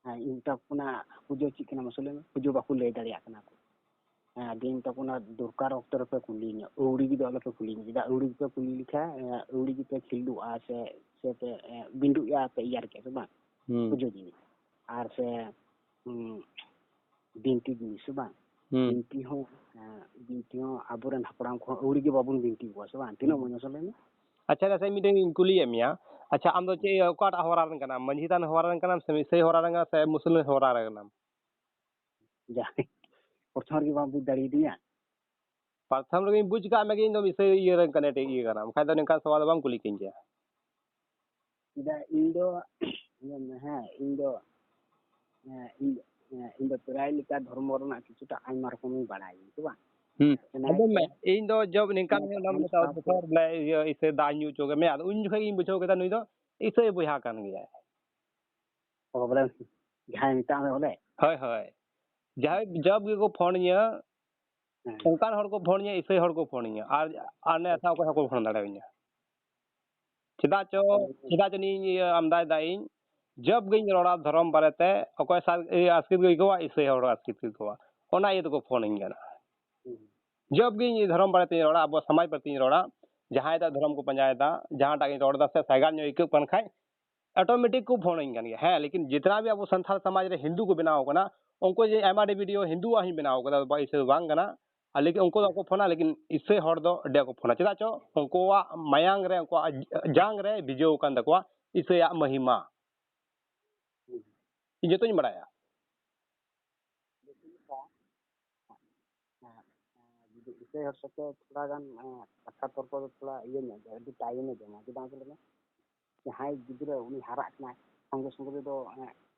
ᱦᱮᱸ, ᱤᱧ ᱢᱮᱛᱟ ᱠᱚ ᱠᱟᱱᱟ, ᱯᱩᱡᱟᱹ ᱪᱮᱫ ᱠᱟᱱᱟ ᱢᱟᱥᱮ ᱞᱟᱹᱭ ᱢᱮ? ᱯᱩᱡᱟᱹ ᱵᱟᱠᱚ ᱞᱟᱹᱭ ᱫᱟᱲᱮᱭᱟᱜ ᱠᱟᱱᱟ ᱠᱚ᱾ ᱦᱮᱸ, ᱟᱫᱚᱧ ᱢᱮᱛᱟ ᱠᱚ ᱠᱟᱱᱟ, ᱫᱚᱨᱠᱟᱨ ᱚᱠᱛᱚ ᱨᱮᱯᱮ ᱠᱩᱞᱤᱧᱟ, ᱟᱹᱣᱲᱤ ᱜᱮ ᱫᱚ ᱟᱞᱚᱯᱮ ᱠᱩᱞᱤᱧᱟ᱾ ᱪᱮᱫᱟᱜ ᱟᱹᱣᱲᱤ ᱜᱮᱯᱮ ᱠᱩᱞᱤ ᱞᱮᱠᱷᱟᱱ, ᱮ, ᱟᱹᱣᱲᱤ ᱜᱮᱯᱮ ᱠᱷᱤᱞᱰᱩᱜᱼᱟ ᱥᱮ, ᱥᱮ ᱯᱮ, ᱮ, ᱵᱤᱸᱰᱩᱜᱼᱟ ᱯᱮ, ᱤᱭᱟᱹ ᱟᱨᱠᱤ, ᱥᱮ ᱵᱟᱝ? ᱦᱩᱸ᱾ ᱯᱩᱡᱟᱹ ᱡᱤᱱᱤᱥ᱾ ᱟᱨ ᱥᱮ, ᱦᱩᱸ, ᱵᱤᱱᱛᱤ ᱡᱤᱱᱤᱥ, ᱥᱮ ᱵᱟᱝ? ᱦᱩᱸ᱾ ᱵᱤᱱᱛᱤ ᱦᱚᱸ, ᱮ, ᱵᱤᱱᱛᱤ ᱦᱚᱸ ᱟᱵᱚᱨᱮᱱ ᱦᱟᱯᱲᱟᱢ ᱠᱚᱦᱚᱸ ᱟᱹᱣᱲᱤ ᱜᱮ ᱵᱟᱵᱚᱱ ᱵᱤᱱᱛᱤ ᱠᱚᱣᱟ, ᱥᱮ ᱵᱟᱝ? ᱛᱤᱱᱟᱹᱜ ᱦᱩᱸ᱾ ᱢᱚᱡᱽ ᱢᱟᱥᱮ ᱞᱟᱹᱭ ᱢᱮ? ᱟᱪᱪᱷᱟ, ᱟᱪᱪᱷᱟ, ᱢᱤᱫᱴᱮᱱ ᱤᱧ ᱠᱩᱞᱤᱭᱮᱫ ᱢᱮᱭᱟ᱾ ᱟᱪᱪᱷᱟ, ᱟᱢ ᱫᱚ ᱪᱮᱫ, ᱚᱠᱟᱴᱟᱜ ᱦᱚᱨᱟ ᱨᱮᱱ ᱠᱟᱱᱟᱢ? ᱢᱟᱹᱡᱷᱤ ᱛᱷᱟᱱ ᱦᱚᱨᱟ ᱨᱮᱱ ᱠᱟᱱᱟᱢ ᱥᱮ ᱤᱥᱟᱹᱭ ᱦᱚᱨᱟ ᱨᱮᱱ ᱠᱟᱱᱟᱢ ᱥᱮ ᱤᱥᱟᱹᱭ ᱦᱚᱨᱟ ᱨᱮᱱ ᱠᱟᱱᱟᱢ? ᱡᱟᱦᱟᱸᱭ ᱯᱨᱚᱛᱷᱚᱢ ᱨᱮᱜᱮ ᱵᱟᱢ ᱵᱩᱡᱽ ᱫᱟᱲᱮᱭᱟᱫᱤᱧᱟ᱾ ᱯᱨᱚᱛᱷᱚᱢ ᱨᱮᱜᱮᱧ ᱵᱩᱡᱽ ᱠᱟᱜ ᱢᱮᱜᱮ ᱤᱧ ᱫᱚ ᱤᱥᱟᱹᱭ ᱤᱭᱟᱹ ᱨᱮᱱ ᱠᱟᱱᱟ, ᱮᱴᱟᱜ ᱤᱭᱟᱹ ᱠᱟᱱᱟ, ᱵᱟᱠᱷᱟᱡ ᱫᱚ ᱱᱤᱝᱠᱟᱱ ᱥᱚᱣᱟᱞ ᱫᱚ ᱵᱟᱢ ᱠᱩᱞᱤ ᱠᱤᱧ ᱠᱮᱭᱟ᱾ ᱪᱮᱫᱟᱜ ᱤᱧ ᱫᱚ, ᱦᱮᱸ, ᱤᱧ ᱫᱚ, ᱦᱮᱸ, ᱤᱧ, ᱦᱮᱸ, ᱤᱧ ᱫᱚ ᱯᱨᱟᱭ ᱞᱮᱠᱟ ᱫᱷᱚᱨᱢᱚ ᱨᱮᱱᱟᱜ ᱠᱤᱪᱷᱩᱴᱟ ᱟᱭᱢᱟ ᱨᱚᱠᱚᱢᱤᱧ ᱵᱟᱲᱟᱭᱟ, ᱥᱮ ᱵᱟᱝ? ᱦᱩᱸ᱾ ᱚᱱᱟ ᱟᱸᱡᱚᱢ ᱢᱮ, ᱤᱭᱟᱹᱛᱮ ᱤᱧ ᱫᱚ ᱡᱚᱵ ᱱᱤᱝᱠᱟᱱ ᱱᱚᱣᱟ ᱦᱚᱲ ᱱᱟᱢ ᱥᱟᱶ ᱢᱮᱛᱟᱣ ᱥᱟᱶᱛᱮ ᱵᱚᱪᱷᱚᱨ ᱵᱚᱞᱮ ᱤᱭᱟᱹ ᱤᱥᱟᱹᱭ ᱫᱟᱜ ᱧᱩ ᱦᱚᱪᱚ ᱠᱮᱫ ᱢᱮᱭᱟ, ᱟᱫᱚ ᱩᱱ ᱡᱚᱠᱷᱚᱡ ᱜᱤᱧ ᱵᱩᱡᱷᱟᱹᱣ ᱠᱮᱫᱟ ᱱᱩᱭ ᱫᱚ ᱤᱥᱟᱹᱭ ᱵᱚᱭᱦᱟ ᱠᱟᱱ ᱜᱮᱭᱟᱭ᱾ ᱚ, ᱵᱚᱞᱮ ᱡᱟᱦᱟᱸᱭ ᱢᱮᱛᱟᱜ ᱢᱮ ᱵᱚᱞᱮ? ᱦᱳᱭ, ᱦᱳᱭ᱾ ᱡᱟᱦᱟᱸᱭ ᱡᱚᱵ ᱜᱮᱠᱚ ᱯᱷᱳᱱ ᱤᱧᱟᱹ, ᱦᱮᱸ᱾ ᱚᱱᱠᱟᱱ ᱦᱚᱲ ᱠᱚ ᱯᱷᱳᱱ ᱤᱧᱟᱹ, ᱤᱥᱟᱹᱭ ᱦᱚᱲ ᱠᱚ ᱯᱷᱳᱱ ᱤᱧᱟᱹ, ᱟᱨ, ᱟᱨ ᱱᱮ ᱟᱪᱪᱷᱟ ᱚᱠᱚᱭ ᱦᱚᱸ ᱠᱚ ᱯᱷᱳᱱ ᱫᱟᱲᱮᱭᱟᱹᱧᱟ᱾ ᱪᱮᱫᱟᱜ ᱪᱚ, ᱦᱳᱭ᱾ ᱪᱮᱫᱟᱜ ᱪᱚ ᱱᱤᱭᱟᱹ ᱤᱭᱟᱹ ᱟᱢᱫᱟᱭ ᱫᱟ ᱤᱧ, ᱡᱚᱵ ᱜᱤᱧ ᱨᱚᱲᱟ ᱫᱷᱚᱨᱚᱢ ᱵᱟᱨᱮᱛᱮ, ᱚᱠᱚᱭ ᱥᱟᱶ ᱤᱭᱟᱹ ᱟᱥᱠᱮᱛ ᱠᱚ ᱟᱹᱭᱠᱟᱹᱣᱟ, ᱤᱥᱟᱹᱭ ᱦᱚᱲ ᱟᱥᱠᱮᱛ ᱠᱚ ᱟᱹᱭᱠᱟᱹᱣᱟ, ᱚᱱᱟ ᱤᱭᱟᱹ ᱛᱮᱠᱚ ᱯᱷᱳᱱ ᱟᱹᱧ ᱠᱟᱱᱟ᱾ ᱡᱚᱵ ᱜᱤᱧ ᱫᱷᱚᱨᱚᱢ ᱵᱟᱨᱮᱛᱮᱧ ᱨᱚᱲᱟ, ᱟᱵᱚ ᱥᱚᱢᱟᱡᱽ ᱵᱟᱨᱮᱛᱮᱧ ᱨᱚᱲᱟ, ᱡᱟᱦᱟᱸᱭ ᱫᱚ ᱫᱷᱚᱨᱚᱢ ᱠᱚ ᱯᱟᱸᱡᱟᱭᱮᱫᱟ, ᱡᱟᱦᱟᱸᱴᱟᱜ ᱜᱤᱧ ᱨᱚᱲ ᱮᱫᱟ ᱥᱮ ᱥᱟᱭᱜᱟᱱ ᱧᱚᱜ ᱟᱹᱭᱠᱟᱹᱜ ᱠᱟᱱ ᱠᱷᱟᱡ, ᱚᱴᱳᱢᱮᱴᱤᱠ ᱠᱚ ᱯᱷᱳᱱ ᱟᱹᱧ ᱠᱟᱱ ᱜᱮᱭᱟ᱾ ᱦᱮᱸ, ᱞᱮᱠᱤᱱ ᱡᱤᱛᱱᱟ ᱵᱷᱤ ᱟᱵᱚ ᱥᱟᱱᱛᱟᱲ ᱥᱚᱢᱟᱡᱽ ᱨᱮ ᱦᱤᱱᱫᱩ ᱠᱚ ᱵᱮᱱᱟᱣ ᱠᱟᱱᱟ, ᱩᱱᱠᱩ ᱡᱮ ᱟᱭᱢᱟ ᱰᱤ ᱵᱷᱤᱰᱤᱭᱳ ᱦᱤᱱᱫᱩᱣᱟᱜ ᱦᱚᱸᱧ ᱵᱮᱱᱟᱣ ᱠᱟᱫᱟ, ᱵᱟ ᱤᱥᱟᱹᱭ ᱵᱟᱝ ᱠᱟᱱᱟ᱾ ᱟᱨ ᱞᱮᱠᱤᱱ ᱩᱱᱠᱩ ᱫᱚ ᱵᱟᱠᱚ ᱯᱷᱳᱱᱟ, ᱞᱮᱠᱤᱱ ᱤᱥᱟᱹᱭ ᱦᱚᱲ ᱫᱚ ᱟᱹᱰᱤ ᱟᱸᱴ ᱠᱚ ᱯᱷᱳᱱᱟ᱾ ᱪᱮᱫᱟᱜ ᱪᱚ ᱩᱱᱠᱩᱣᱟᱜ ᱢᱟᱭᱟᱝ ᱨᱮ, ᱩᱱᱠᱩᱣᱟᱜ ᱡᱟᱝ ᱨᱮ ᱵᱤᱡᱟᱹᱣ ᱟᱠᱟᱱ ᱛᱟᱠᱚᱣᱟ ᱤᱥᱟᱹᱭᱟᱜ ᱢᱚᱦᱤᱢᱟ᱾ ᱤᱧ ᱡᱚᱛᱚᱧ ᱵᱟᱲᱟᱭᱟ᱾ ᱡᱩᱫᱤ ᱤᱥᱟᱹᱭ ᱦᱚᱲ ᱥᱟᱛᱮ ᱛᱷᱚᱲᱟ ᱜᱟᱱ, ᱮᱸ, ᱠᱟᱛᱷᱟ ᱛᱚᱨᱠᱚ ᱫᱚ ᱛᱷᱚᱲᱟ ᱤᱭᱟᱹ ᱧᱚᱜ ᱜᱮᱭᱟ, ᱟᱹᱰᱤ ᱴᱟᱭᱤᱢᱮ ᱡᱚᱢᱟ᱾ ᱪᱮᱫᱟᱜ ᱢᱟᱥᱮ ᱞᱟᱹᱭ ᱢᱮ? ᱡᱟᱦᱟᱸᱭ ᱜᱤᱫᱽᱨᱟᱹ ᱩᱱᱤ ᱦᱟᱨᱟᱜ ᱠᱟᱱᱟᱭ, ᱥᱚᱸᱜᱮ ᱥᱚᱸᱜᱮ ᱛᱮᱫᱚ,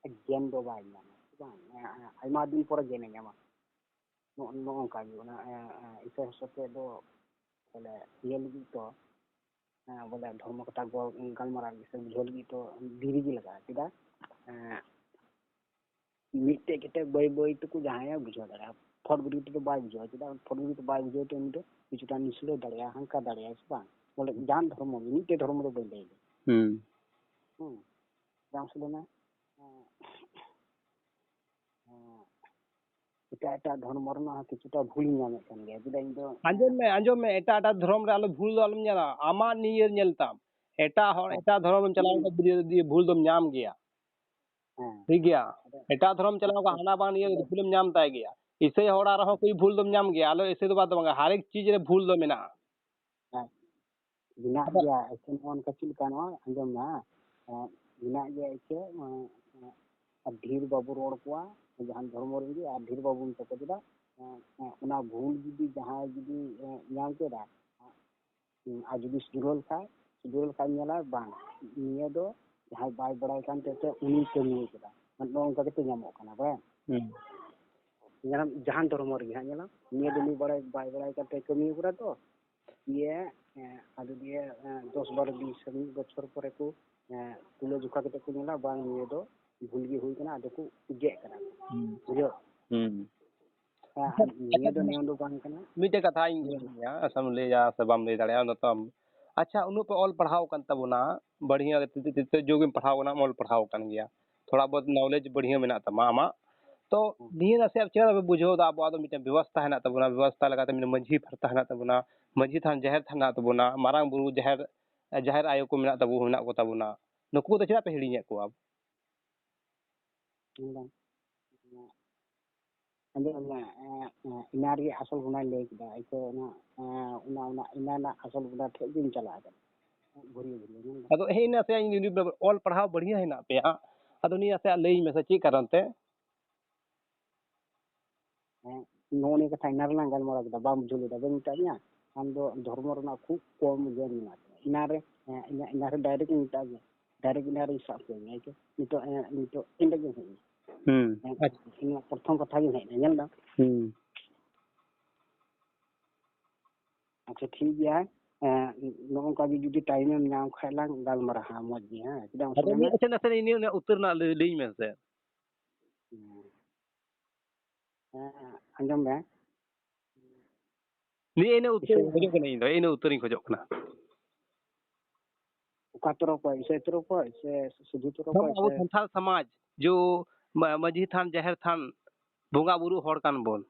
ᱮᱸ, ᱜᱮᱱ ᱫᱚ ᱵᱟᱭ ᱧᱟᱢᱟ, ᱥᱮ ᱵᱟᱝ? ᱮᱸ, ᱮᱸ, ᱟᱭᱢᱟ ᱫᱤᱱ ᱯᱚᱨᱮ ᱜᱮᱱᱮ ᱧᱟᱢᱟ᱾ ᱱᱚᱜᱼᱚ, ᱱᱚᱜᱼᱚ ᱱᱚᱝᱠᱟ ᱜᱮ ᱚᱱᱟ, ᱮᱸ, ᱮᱸ, ᱤᱥᱟᱹᱭ ᱦᱚᱲ ᱥᱟᱛᱮ ᱫᱚ ᱵᱚᱞᱮ ᱤᱭᱟᱹ ᱞᱟᱹᱜᱤᱫ ᱫᱚ, ᱦᱮᱸ, ᱵᱚᱞᱮ ᱫᱷᱚᱨᱢᱚ ᱠᱟᱛᱷᱟ ᱜᱚ-, ᱜᱟᱞᱢᱟᱨᱟᱣ ᱞᱟᱹᱜᱤᱫ ᱥᱮ ᱵᱩᱡᱷᱟᱹᱣ ᱞᱟᱹᱜᱤᱫ ᱛᱚ ᱫᱮᱨᱤ ᱜᱮ ᱞᱟᱜᱟᱜᱼᱟ᱾ ᱪᱮᱫᱟᱜ? ᱮᱸ, ᱢᱤᱫᱴᱮᱡ ᱠᱟᱛᱮ ᱵᱟᱹᱭ ᱵᱟᱹᱭ ᱛᱮᱠᱚ ᱡᱟᱦᱟᱸᱭᱮ ᱵᱩᱡᱷᱟᱹᱣ ᱫᱟᱲᱮᱭᱟᱜᱼᱟ᱾ ᱯᱷᱚᱴ ᱜᱷᱩᱨᱤ ᱛᱮᱫᱚ ᱵᱟᱭ ᱵᱩᱡᱷᱟᱹᱣᱟ᱾ ᱪᱮᱫᱟᱜ? ᱯᱷᱚᱴ ᱜᱷᱩᱨᱤ ᱛᱮ ᱵᱟᱭ ᱵᱩᱡᱷᱟᱹᱣ ᱛᱮ ᱩᱱᱤ ᱫᱚ ᱠᱤᱪᱷᱩᱴᱟ ᱱᱤᱥᱲᱟᱹ ᱫᱟᱲᱮᱭᱟᱜᱼᱟ, ᱦᱟᱱᱠᱟ ᱫᱟᱲᱮᱭᱟᱜᱼᱟ, ᱥᱮ ᱵᱟᱝ? ᱵᱚᱞᱮ ᱡᱟᱦᱟᱱ ᱫᱷᱚᱨᱢᱚ ᱜᱮ, ᱢᱤᱫᱴᱮᱡ ᱫᱷᱚᱨᱢᱚ ᱫᱚ ᱵᱟᱹᱧ ᱞᱟᱹᱭ ᱫᱟ᱾ ᱦᱩᱸ᱾ ᱦᱩᱸ᱾ ᱡᱟᱦᱟᱸ ᱥᱮ ᱞᱟᱹᱭ ᱢᱮ, ᱮᱸ, ᱮᱸ, ᱮᱴᱟᱜ ᱮᱴᱟᱜ ᱫᱷᱚᱨᱢᱚ ᱨᱮᱱᱟᱜ ᱦᱚᱸ ᱠᱤᱪᱷᱩᱴᱟ ᱵᱷᱩᱞᱤᱧ ᱧᱟᱢᱮᱫ ᱠᱟᱱ ᱜᱮᱭᱟ᱾ ᱪᱮᱫᱟᱜ ᱤᱧ ᱫᱚ, ᱟᱸᱡᱚᱢ ᱢᱮ, ᱟᱸᱡᱚᱢ ᱢᱮ, ᱮᱴᱟᱜ ᱮᱴᱟᱜ ᱫᱷᱚᱨᱚᱢ ᱨᱮ ᱟᱞᱚ ᱵᱷᱩᱞ ᱫᱚ ᱟᱞᱚᱢ ᱧᱮᱞᱟ, ᱟᱢᱟᱜ ᱱᱤᱭᱟᱹ ᱧᱮᱞ ᱛᱟᱢ᱾ ᱮᱴᱟᱜ ᱦᱚᱲ, ᱦᱮᱸ᱾ ᱮᱴᱟᱜ ᱫᱷᱚᱨᱚᱢ ᱨᱮᱢ ᱪᱟᱞᱟᱣ ᱞᱮᱱᱠᱷᱟᱱ ᱫᱤᱭᱮ, ᱫᱤᱭᱮ ᱵᱷᱩᱞ ᱫᱚᱢ ᱧᱟᱢ ᱜᱮᱭᱟ᱾ ᱦᱮᱸ᱾ ᱴᱷᱤᱠ ᱜᱮᱭᱟ? ᱟᱫᱚ ᱮᱴᱟᱜ ᱫᱷᱚᱨᱚᱢ ᱪᱟᱞᱟᱣ ᱠᱚ ᱦᱟᱱᱟ ᱵᱟᱝ ᱱᱤᱭᱟᱹ ᱵᱷᱩᱞᱮᱢ ᱧᱟᱢ ᱛᱟᱭ ᱜᱮᱭᱟ᱾ ᱤᱥᱟᱹᱭ ᱦᱚᱲᱟᱜ ᱨᱮᱦᱚᱸ ᱠᱚ ᱵᱷᱩᱞ ᱫᱚᱢ ᱧᱟᱢ ᱜᱮᱭᱟ᱾ ᱟᱞᱚ ᱤᱥᱟᱹᱭ ᱫᱚ ᱵᱟᱫ ᱫᱚ ᱵᱟᱝ, ᱦᱟᱨ ᱮᱠ ᱪᱤᱡᱽ ᱨᱮ ᱵᱷᱩᱞ ᱫᱚ ᱢᱮᱱᱟᱜᱼᱟ᱾ ᱦᱮᱸ᱾ ᱢᱮᱱᱟᱜ ᱟᱫᱚ ᱜᱮᱭᱟ, ᱮᱠᱮᱱ ᱱᱚᱜᱼᱚ ᱱᱚᱝᱠᱟ ᱪᱮᱫ ᱞᱮᱠᱟ ᱱᱚᱣᱟ ᱟᱸᱡᱚᱢ ᱢᱮ, ᱦᱮᱸ᱾ ᱮᱸ, ᱢᱮᱱᱟᱜ ᱜᱮᱭᱟ ᱮᱠᱮ, ᱮᱸ, ᱮᱸ, ᱟᱨ ᱰᱷᱮᱨ ᱵᱟᱵᱚ ᱨᱚᱲ ᱠᱚᱣᱟ, ᱡᱟᱦᱟᱱ ᱫᱷᱚᱨᱢᱚ ᱨᱮᱱ ᱜᱮ, ᱟᱨ ᱰᱷᱮᱨ ᱵᱟᱵᱚ ᱢᱮᱛᱟ ᱠᱚᱣᱟ᱾ ᱪᱮᱫᱟᱜ? ᱮᱸ, ᱮᱸ, ᱚᱱᱟ ᱵᱷᱩᱞ ᱡᱩᱫᱤ ᱡᱟᱦᱟᱸᱭ ᱡᱩᱫᱤ, ᱮᱸ, ᱧᱟᱢ ᱠᱮᱫᱟ, ᱦᱩᱸ, ᱟᱨ ᱡᱩᱫᱤ ᱥᱩᱫᱷᱨᱟᱹᱣ ᱞᱮᱠᱷᱟᱡ, ᱥᱩᱫᱷᱨᱟᱹᱣ ᱞᱮᱠᱷᱟᱡ ᱧᱮᱞᱟ, ᱵᱟᱝ, ᱱᱤᱭᱟᱹ ᱫᱚ ᱡᱟᱦᱟᱸᱭ ᱵᱟᱭ ᱵᱟᱲᱟᱭ ᱠᱟᱱ ᱛᱟᱦᱮᱸ ᱛᱮ ᱩᱱᱤᱭ ᱠᱟᱹᱢᱤ ᱠᱟᱫᱟ, ᱱᱚᱜᱼᱚ ᱱᱚᱝᱠᱟ ᱠᱟᱛᱮ ᱧᱟᱢᱚᱜ ᱠᱟᱱᱟ, ᱵᱟᱲᱟᱭᱟᱢ? ᱦᱩᱸ᱾ ᱧᱮᱞᱟᱢ, ᱡᱟᱦᱟᱱ ᱫᱷᱚᱨᱢᱚ ᱨᱮᱜᱮ ᱦᱟᱸᱜ ᱧᱮᱞᱟᱢ, ᱱᱤᱭᱟᱹ ᱫᱚ ᱩᱱᱤ ᱵᱟᱲᱟᱭ, ᱵᱟᱭ ᱵᱟᱲᱟᱭ ᱠᱟᱱ ᱛᱮ ᱠᱟᱹᱢᱤ ᱠᱟᱫᱟ ᱛᱚ, ᱤᱭᱟᱹ, ᱮᱸ, ᱟᱡᱚᱫᱤᱭᱟᱹ, ᱮᱸ, ᱫᱚᱥ ᱵᱟᱨᱚ ᱫᱤᱱ ᱥᱮ ᱢᱤᱫ ᱵᱚᱪᱷᱚᱨ ᱯᱚᱨᱮ ᱠᱚ, ᱮᱸ, ᱛᱩᱞᱟᱹ ᱡᱚᱠᱷᱟ ᱠᱟᱛᱮ ᱠᱚ ᱧᱮᱞᱟ, ᱵᱟᱝ, ᱱᱤᱭᱟᱹ ᱫᱚ ᱵᱷᱩᱞ ᱜᱮ ᱦᱩᱭ ᱠᱟᱱᱟ, ᱟᱫᱚ ᱠᱚ ᱜᱮᱫ ᱠᱟᱫᱟ᱾ ᱦᱩᱸ᱾ ᱵᱩᱡᱷᱟᱹᱣ? ᱦᱩᱸ᱾ ᱦᱮᱸ, ᱟᱨ ᱱᱤᱭᱟᱹ ᱫᱚ ᱱᱤᱭᱚᱢ ᱫᱚ ᱵᱟᱝ ᱠᱟᱱᱟ᱾ ᱢᱤᱫᱴᱮᱡ ᱠᱟᱛᱷᱟᱧ ᱦᱩᱸ᱾ ᱞᱟᱹᱭᱟ, ᱟᱪᱪᱷᱟᱢ ᱞᱟᱹᱭᱟ ᱥᱮ ᱵᱟᱢ ᱞᱟᱹᱭ ᱫᱟᱲᱮᱭᱟᱜᱼᱟ, ᱚᱱᱟ ᱛᱚ ᱟᱢ, ᱟᱪᱪᱷᱟ, ᱩᱱᱟᱹᱜ ᱯᱮ ᱚᱞ ᱯᱟᱲᱦᱟᱣ ᱟᱠᱟᱱ ᱛᱟᱵᱚᱱᱟ, ᱵᱟᱹᱲᱦᱤᱭᱟᱹ ᱛᱮ-, ᱛᱮ-, ᱛᱮ-, ᱛᱮ-, ᱡᱳᱜ ᱮᱢ ᱯᱟᱲᱦᱟᱣ ᱠᱟᱱᱟ, ᱚᱞ ᱯᱟᱲᱦᱟᱣ ᱟᱠᱟᱱ ᱜᱮᱭᱟ, ᱛᱷᱚᱲᱟ ᱵᱚᱦᱩᱛ knowledge ᱵᱟᱹᱲᱦᱤᱭᱟᱹ ᱢᱮᱱᱟᱜ ᱛᱟᱢᱟ ᱟᱢᱟᱜ᱾ ᱛᱚ ᱦᱩᱸ᱾ ᱱᱤᱭᱟᱹ ᱱᱟᱥᱮᱭᱟᱜ ᱪᱮᱫᱟᱜ ᱵᱟᱯᱮ ᱵᱩᱡᱷᱟᱹᱣ ᱮᱫᱟ? ᱟᱵᱚᱣᱟᱜ ᱫᱚ ᱢᱤᱫᱴᱮᱱ ᱵᱮᱵᱚᱥᱛᱷᱟ ᱦᱮᱱᱟᱜ ᱛᱟᱵᱚᱱᱟ, ᱵᱮᱵᱚᱥᱛᱷᱟ ᱞᱮᱠᱟᱛᱮ ᱢᱤᱫᱴᱮᱱ ᱢᱟᱹᱡᱷᱤ ᱯᱷᱟᱨᱛᱟ ᱦᱮᱱᱟᱜ ᱛᱟᱵᱚᱱᱟ, ᱢᱟᱹᱡᱷᱤ ᱛᱷᱟᱱ, ᱡᱟᱦᱮᱨ ᱛᱷᱟᱱ ᱦᱮᱱᱟᱜ ᱛᱟᱵᱚᱱᱟ, ᱢᱟᱨᱟᱝ ᱵᱩᱨᱩ, ᱡᱟᱦᱮᱨ, ᱡᱟᱦᱮᱨ ᱟᱭᱳ ᱠᱚ ᱢᱮᱱᱟᱜ ᱛᱟᱵᱚ, ᱢᱮᱱᱟᱜ ᱠᱚ ᱛᱟᱵᱚᱱᱟ, ᱱᱩᱠᱩ ᱠᱚᱫᱚ ᱪᱮᱫᱟᱜ ᱯᱮ ᱦᱤᱲᱤᱧᱮᱫ ᱠᱚᱣᱟ? ᱧᱮᱞ ᱫᱟᱢ᱾ ᱟᱫᱚ ᱚᱱᱟ, ᱮᱸ, ᱮᱸ, ᱤᱱᱟ ᱨᱮᱜᱮ ᱟᱥᱚᱞ ᱜᱚᱱᱟᱧ ᱞᱟᱹᱭ ᱠᱮᱫᱟ᱾ ᱟᱭᱛᱚ ᱚᱱᱟ, ᱮᱸ, ᱚᱱᱟ, ᱚᱱᱟ ᱤᱱᱟ ᱨᱮᱱᱟᱜ ᱟᱥᱚᱞ ᱜᱚᱱᱟ ᱴᱷᱮᱡ ᱜᱤᱧ ᱪᱟᱞᱟᱜ ᱠᱟᱱᱟ᱾ ᱜᱷᱩᱨᱤᱭᱟᱹ ᱜᱷᱩᱨᱤᱭᱟᱹ, ᱧᱮᱞ ᱫᱟᱢ᱾ ᱟᱫᱚ ᱦᱮᱸ, ᱤᱱᱟ ᱥᱮ ᱤᱧ ᱡᱩᱫᱤ ᱚᱞ ᱯᱟᱲᱦᱟᱣ ᱵᱟᱹᱲᱦᱤᱭᱟᱹ ᱦᱮᱱᱟᱜ ᱯᱮᱭᱟ, ᱟᱫᱚ ᱱᱤᱭᱟᱹ ᱥᱮ ᱞᱟᱹᱭᱟᱹᱧ ᱢᱮᱥᱮ ᱪᱮᱫ ᱠᱟᱨᱚᱱ ᱛᱮ? ᱦᱮᱸ, ᱱᱚᱜᱼᱚ ᱱᱤᱭᱟᱹ ᱠᱟᱛᱷᱟ ᱤᱱᱟ ᱨᱮᱞᱟᱝ ᱜᱟᱞᱢᱟᱨᱟᱣ ᱠᱮᱫᱟ, ᱵᱟᱢ ᱵᱩᱡᱷᱟᱹᱣ ᱞᱮᱫᱟ, ᱵᱟᱹᱧ ᱢᱮᱛᱟᱫ ᱢᱮᱭᱟ? ᱟᱢ ᱫᱚ ᱫᱷᱚᱨᱢᱚ ᱨᱮᱱᱟᱜ ᱠᱷᱩᱵ ᱠᱚᱢ ᱜᱮᱭᱟᱱ ᱢᱮᱱᱟᱜ ᱛᱟᱢᱟ᱾ ᱤᱱᱟ ᱨᱮ, ᱦᱮᱸ, ᱤᱧᱟᱹᱜ ᱤᱱᱟ ᱨᱮ direct ᱤᱧ ᱢᱮᱛᱟᱫ ᱢᱮᱭᱟ, direct ᱤᱱᱟ ᱨᱮᱧ ᱥᱟᱵ ᱠᱮᱫ ᱢᱮᱭᱟ, ᱟᱭᱛᱚ? ᱱᱤᱛᱚᱜ, ᱮᱸ, ᱱᱤᱛᱚᱜ ᱮᱸᱰᱮ ᱜᱮᱢ ᱦᱮᱡ ᱮᱱᱟ᱾ ᱦᱩᱸ, ᱦᱮᱸ, ᱟᱪᱪᱷᱟ᱾ ᱤᱧᱟᱹᱜ ᱯᱨᱚᱛᱷᱚᱢ ᱠᱟᱛᱷᱟ ᱜᱮᱢ ᱦᱮᱡ ᱮᱱᱟ, ᱧᱮᱞ ᱫᱟᱢ? ᱦᱩᱸ᱾ ᱟᱪᱪᱷᱟ, ᱴᱷᱤᱠ ᱜᱮᱭᱟ᱾ ᱮᱸ, ᱱᱚᱜᱼᱚ ᱱᱚᱝᱠᱟ ᱜᱮ ᱡᱩᱫᱤ time ᱮᱢ ᱧᱟᱢ ᱠᱷᱟᱡ ᱞᱟᱝ ᱜᱟᱞᱢᱟᱨᱟᱣ ᱦᱟᱸᱜ ᱢᱚᱡᱽ ᱜᱮ, ᱦᱮᱸ? ᱪᱮᱫᱟᱜ ᱟᱫᱚ ᱚᱥᱩᱵᱤᱫᱷᱟ ᱱᱤᱭᱟᱹ, ᱢᱮᱱᱟᱜᱼᱟ? ᱟᱪᱪᱷᱟ, ᱱᱟᱥᱮ ᱱᱤᱭᱟᱹ, ᱱᱤᱭᱟᱹ ᱩᱛᱟᱹᱨ ᱨᱮᱱᱟᱜ ᱞᱟᱹᱭ, ᱞᱟᱹᱭᱟᱹᱧ ᱢᱮ ᱥᱮ᱾ ᱦᱮᱸ᱾ ᱦᱮᱸ, ᱟᱸᱡᱚᱢ ᱢᱮ᱾ ᱱᱤᱭᱟᱹ ᱤᱱᱟᱹ ᱩᱛᱟᱹᱨ ᱤᱧ ᱤᱥᱟᱹᱭ ᱠᱷᱚᱡᱚᱜ ᱠᱟᱱᱟ, ᱤᱧ ᱫᱚ ᱤᱱᱟᱹ ᱩᱛᱟᱹᱨ ᱤᱧ ᱠᱷᱚᱡᱚᱜ ᱠᱟᱱᱟ᱾ ᱚᱠᱟ ᱛᱚᱨᱚᱯ ᱠᱷᱚᱡ? ᱤᱥᱟᱹᱭ ᱛᱚᱨᱚᱯ ᱠᱷᱚᱡ ᱥᱮ ᱥᱤᱫᱷᱩ ᱛᱚᱨᱚᱯ ᱵᱟᱝ, ᱠᱷᱚᱡ ᱟᱵᱚ ᱥᱮ? ᱥᱟᱱᱛᱟᱲ ᱥᱚᱢᱟᱡᱽ ᱡᱚ ᱢᱟ-, ᱢᱟᱹᱡᱷᱤ ᱛᱷᱟᱱ, ᱡᱟᱦᱮᱨ ᱛᱷᱟᱱ, ᱵᱚᱸᱜᱟ ᱵᱩᱨᱩ ᱦᱚᱲ ᱠᱟᱱ ᱵᱚᱱ᱾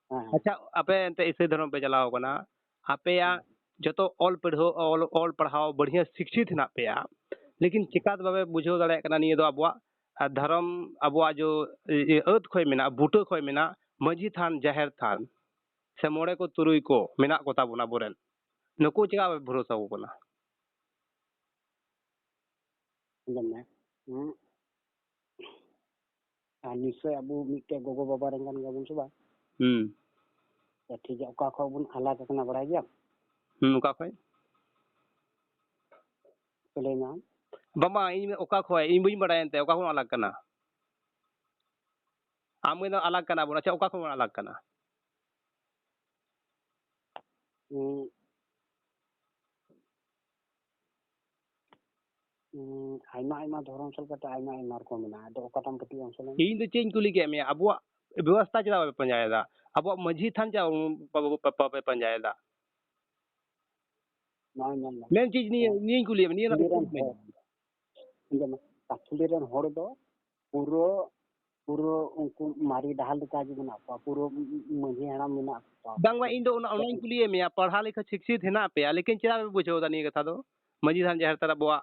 ᱦᱮᱸ, ᱦᱮᱸ᱾ ᱟᱪᱪᱷᱟ, ᱟᱯᱮ ᱮᱱᱛᱮ ᱤᱥᱟᱹᱭ ᱫᱷᱚᱨᱚᱢ ᱯᱮ ᱪᱟᱞᱟᱣ ᱠᱟᱱᱟ, ᱟᱯᱮᱭᱟᱜ ᱦᱮᱸ᱾ ᱡᱚᱛᱚ ᱚᱞ ᱯᱟᱹᱲᱦᱟᱹ-, ᱚᱞ, ᱚᱞ ᱯᱟᱲᱦᱟᱣ ᱵᱟᱹᱲᱦᱤᱭᱟᱹ ᱥᱤᱠᱪᱷᱤᱛ ᱦᱮᱱᱟᱜ ᱯᱮᱭᱟ, ᱞᱮᱠᱤᱱ ᱦᱮᱸ᱾ ᱪᱤᱠᱟᱹᱛᱮ ᱵᱟᱯᱮ ᱵᱩᱡᱷᱟᱹᱣ ᱫᱟᱲᱮᱭᱟᱜ ᱠᱟᱱᱟ ᱱᱤᱭᱟᱹ ᱫᱚ ᱟᱵᱚᱣᱟᱜ, ᱟᱨ ᱫᱷᱚᱨᱚᱢ ᱟᱵᱚᱣᱟᱜ ᱡᱚ, ᱤᱭᱟᱹ, ᱟᱹᱛ ᱠᱷᱚᱡ ᱢᱮᱱᱟᱜᱼᱟ, ᱵᱩᱴᱟᱹ ᱠᱷᱚᱡ ᱢᱮᱱᱟᱜᱼᱟ, ᱢᱟᱹᱡᱷᱤ ᱛᱷᱟᱱ, ᱡᱟᱦᱮᱨ ᱛᱷᱟᱱ, ᱥᱮ ᱢᱚᱬᱮ ᱠᱚ ᱛᱩᱨᱩᱭ ᱠᱚ ᱢᱮᱱᱟᱜ ᱠᱚ ᱛᱟᱵᱚᱱᱟ ᱟᱵᱚᱨᱮᱱ, ᱱᱩᱠᱩ ᱪᱮᱫᱟᱜ ᱵᱟᱯᱮ ᱵᱷᱚᱨᱥᱟ ᱟᱠᱚ ᱠᱟᱱᱟ? ᱟᱸᱡᱚᱢ ᱢᱮ᱾ ᱦᱩᱸ᱾ ᱟᱨ ᱱᱤᱥᱪᱳᱭ ᱟᱵᱚ ᱢᱤᱫᱴᱮᱡ ᱜᱚᱜᱚ ᱵᱟᱵᱟ ᱨᱮᱱ ᱠᱟᱱ ᱜᱮᱭᱟᱵᱚᱱ ᱥᱮ ᱵᱟᱝ? ᱦᱩᱸ᱾ ᱟᱪᱪᱷᱟ, ᱴᱷᱤᱠ ᱜᱮᱭᱟ, ᱚᱠᱟ ᱠᱷᱚᱡ ᱵᱚᱱ ᱟᱞᱟᱜᱽ ᱟᱠᱟᱱᱟ ᱵᱟᱲᱟᱭ ᱜᱮᱭᱟᱢ? ᱦᱩᱸ, ᱚᱠᱟ ᱠᱷᱚᱡ? ᱞᱟᱹᱭ ᱢᱮ ᱟᱢ᱾ ᱵᱟᱵᱟ, ᱤᱧ ᱚᱠᱟ ᱠᱷᱚᱡ? ᱤᱧ ᱵᱟᱹᱧ ᱵᱟᱲᱟᱭᱟ ᱮᱱᱛᱮ, ᱚᱠᱟ ᱠᱷᱚᱱ ᱟᱞᱟᱜᱽ ᱠᱟᱱᱟ? ᱟᱢ ᱜᱮ ᱫᱚ ᱟᱞᱟᱜᱽ ᱠᱟᱱᱟ ᱵᱚᱱ᱾ ᱟᱪᱪᱷᱟ, ᱚᱠᱟ ᱠᱷᱚᱱ ᱵᱚᱱ ᱟᱞᱟᱜᱽ ᱠᱟᱱᱟ? ᱦᱩᱸ᱾ ᱦᱩᱸ, ᱟᱭᱢᱟ ᱟᱭᱢᱟ ᱫᱷᱚᱨᱚᱢ ᱥᱮᱫ ᱠᱟᱛᱮ ᱟᱭᱢᱟ ᱟᱭᱢᱟ ᱨᱚᱠᱚᱢ ᱢᱮᱱᱟᱜᱼᱟ᱾ ᱟᱫᱚ ᱚᱠᱟᱴᱟᱜ ᱮᱢ ᱠᱟᱹᱴᱤᱡ ᱟᱢ ᱥᱮ ᱞᱟᱹᱭ ᱢᱮ᱾ ᱤᱧ ᱫᱚ ᱪᱮᱫ ᱤᱧ ᱠᱩᱞᱤ ᱠᱮᱫ ᱢᱮᱭᱟ? ᱟᱵᱚᱣᱟᱜ ᱵᱮᱵᱚᱥᱛᱷᱟ ᱪᱮᱫᱟᱜ ᱵᱟᱯᱮ ᱯᱟᱸᱡᱟᱭᱮᱫᱟ? ᱟᱵᱚᱣᱟᱜ ᱢᱟᱹᱡᱷᱤ ᱛᱷᱟᱱ ᱪᱮᱫᱟᱜ ᱵᱟᱯᱮ, ᱵᱟᱯᱮ ᱯᱟᱸᱡᱟᱭᱮᱫᱟ? ᱱᱚᱜᱼᱚᱭ ᱧᱮᱞ ᱢᱮ᱾ ᱢᱮᱱ ᱪᱮᱫ ᱱᱤᱭᱟᱹ, ᱦᱮᱸ᱾ ᱱᱤᱭᱟᱹᱧ ᱠᱩᱞᱤᱭᱮᱫ ᱢᱮ, ᱱᱤᱭᱟᱹ ᱨᱮᱱ ᱦᱚᱲ, ᱟᱸᱡᱚᱢ ᱢᱮ, ᱠᱟᱛᱷᱚᱞᱤ ᱨᱮᱱ ᱦᱚᱲ ᱫᱚ ᱯᱩᱨᱟᱹ, ᱯᱩᱨᱟᱹ ᱩᱱᱠᱩ ᱢᱟᱨᱮ ᱰᱟᱦᱟᱨ ᱞᱮᱠᱟ ᱜᱮ ᱢᱮᱱᱟᱜ ᱠᱚᱣᱟ, ᱯᱩᱨᱟᱹ ᱢᱟᱹᱡᱷᱤ ᱦᱟᱲᱟᱢ ᱢᱮᱱᱟᱜ ᱠᱚᱣᱟ᱾ ᱵᱟᱝ, ᱵᱟᱝ, ᱤᱧ ᱫᱚ ᱚᱱᱟ, ᱚᱱᱟᱧ ᱠᱩᱞᱤᱭᱮᱫ ᱢᱮᱭᱟ, ᱯᱟᱲᱦᱟᱣ ᱞᱮᱠᱷᱟ ᱥᱤᱠᱥᱤᱛ ᱦᱮᱱᱟᱜ ᱯᱮᱭᱟ, ᱞᱮᱠᱤᱱ ᱪᱮᱫᱟᱜ ᱯᱮ ᱵᱩᱡᱷᱟᱹᱣ ᱮᱫᱟ ᱱᱤᱭᱟᱹ ᱠᱟᱛᱷᱟ ᱫᱚ? ᱢᱟᱹᱡᱷᱤ ᱛᱷᱟᱱ ᱡᱟᱦᱮᱨ ᱛᱷᱟᱱ ᱟᱵᱚᱣᱟᱜ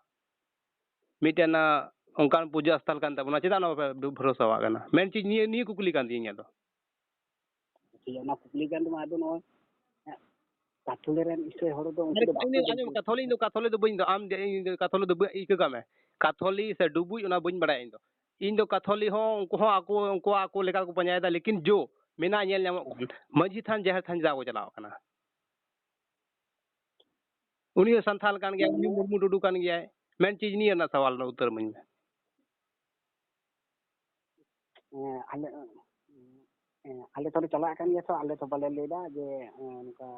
ᱢᱤᱫᱴᱮᱱ, ᱟᱸ, ᱚᱱᱠᱟᱱ ᱯᱩᱡᱟᱹ ᱥᱛᱷᱟᱱ ᱠᱟᱱ ᱛᱟᱵᱚᱱᱟ, ᱪᱮᱫᱟᱜ ᱱᱚᱣᱟ ᱵᱟᱯᱮ ᱵᱷᱚᱨᱥᱟᱣᱟᱜ ᱠᱟᱱᱟ? ᱢᱮᱱ ᱪᱮᱫ ᱱᱤᱭᱟᱹ, ᱱᱤᱭᱟᱹ ᱠᱩᱠᱞᱤ ᱠᱟᱱ ᱛᱤᱧ ᱤᱧᱟᱹᱜ ᱫᱚ᱾ ᱴᱷᱤᱠ ᱜᱮᱭᱟ, ᱚᱱᱟ ᱠᱩᱠᱞᱤ ᱠᱟᱱ ᱛᱟᱢᱟ᱾ ᱟᱫᱚ ᱱᱚᱜᱼᱚᱭ, ᱦᱮᱸ, ᱠᱟᱛᱷᱚᱞᱤ ᱨᱮᱱ ᱤᱥᱟᱹᱭ ᱦᱚᱲ ᱫᱚ ᱩᱱᱠᱩ ᱟᱨᱮ, ᱫᱚ ᱵᱟᱠᱚ ᱟᱸᱡᱚᱢ, ᱵᱟᱲᱟᱭᱟ᱾ ᱠᱟᱛᱷᱚᱞᱤ, ᱤᱧ ᱫᱚ ᱠᱟᱛᱷᱚᱞᱤ ᱫᱚ ᱵᱟᱹᱧ ᱫᱚ, ᱟᱢ ᱫᱚ, ᱤᱧ ᱫᱚ ᱠᱟᱛᱷᱚᱞᱤ ᱫᱚ ᱵᱟᱹᱧ ᱤᱠᱟᱹ ᱠᱟᱜ ᱢᱮ᱾ ᱠᱟᱛᱷᱚᱞᱤ ᱥᱮ ᱰᱩᱵᱩᱡ, ᱚᱱᱟ ᱵᱟᱹᱧ ᱵᱟᱲᱟᱭᱟ ᱤᱧ ᱫᱚ᱾ ᱤᱧ ᱫᱚ ᱠᱟᱛᱷᱚᱞᱤ ᱦᱚᱸ ᱩᱱᱠᱩ ᱦᱚᱸ ᱟᱠᱚ, ᱩᱱᱠᱩ ᱟᱠᱚ ᱞᱮᱠᱟ ᱠᱚ ᱯᱟᱸᱡᱟᱭᱮᱫᱟ, ᱞᱮᱠᱤᱱ ᱡᱳ ᱢᱮᱱᱟᱜ ᱧᱮᱞ ᱧᱟᱢᱚᱜ ᱠᱟᱱ᱾ ᱢᱟᱹᱡᱷᱤ ᱛᱷᱟᱱ, ᱡᱟᱦᱮᱨ ᱛᱷᱟᱱ ᱪᱮᱫᱟᱜ ᱠᱚ ᱪᱟᱞᱟᱣ ᱠᱟᱱᱟ? ᱩᱱᱤ ᱦᱚᱸ ᱥᱟᱱᱛᱟᱞ ᱠᱟᱱ ᱜᱮᱭᱟᱭ, ᱩᱱᱤ ᱦᱚᱸ ᱢᱩᱨᱢᱩ ᱴᱩᱰᱩ ᱠᱟᱱ ᱜᱮᱭᱟᱭ᱾ ᱢᱮᱱ ᱪᱮᱫ ᱱᱤᱭᱟᱹ ᱨᱮᱱᱟᱜ ᱥᱟᱣᱟᱞ ᱨᱮᱱᱟᱜ ᱩᱛᱛᱚᱨ ᱤᱢᱟᱹᱧ ᱢᱮ᱾ ᱦᱮᱸ, ᱟᱞᱮ, ᱦᱮᱸ, ᱟᱞᱮ ᱛᱚᱞᱮ ᱪᱟᱞᱟᱜ ᱠᱟᱱ ᱜᱮᱭᱟ ᱛᱚ, ᱟᱞᱮ ᱛᱚ ᱵᱟᱞᱮ ᱞᱟᱹᱭᱫᱟ ᱡᱮ, ᱦᱮᱸ, ᱱᱚᱝᱠᱟ,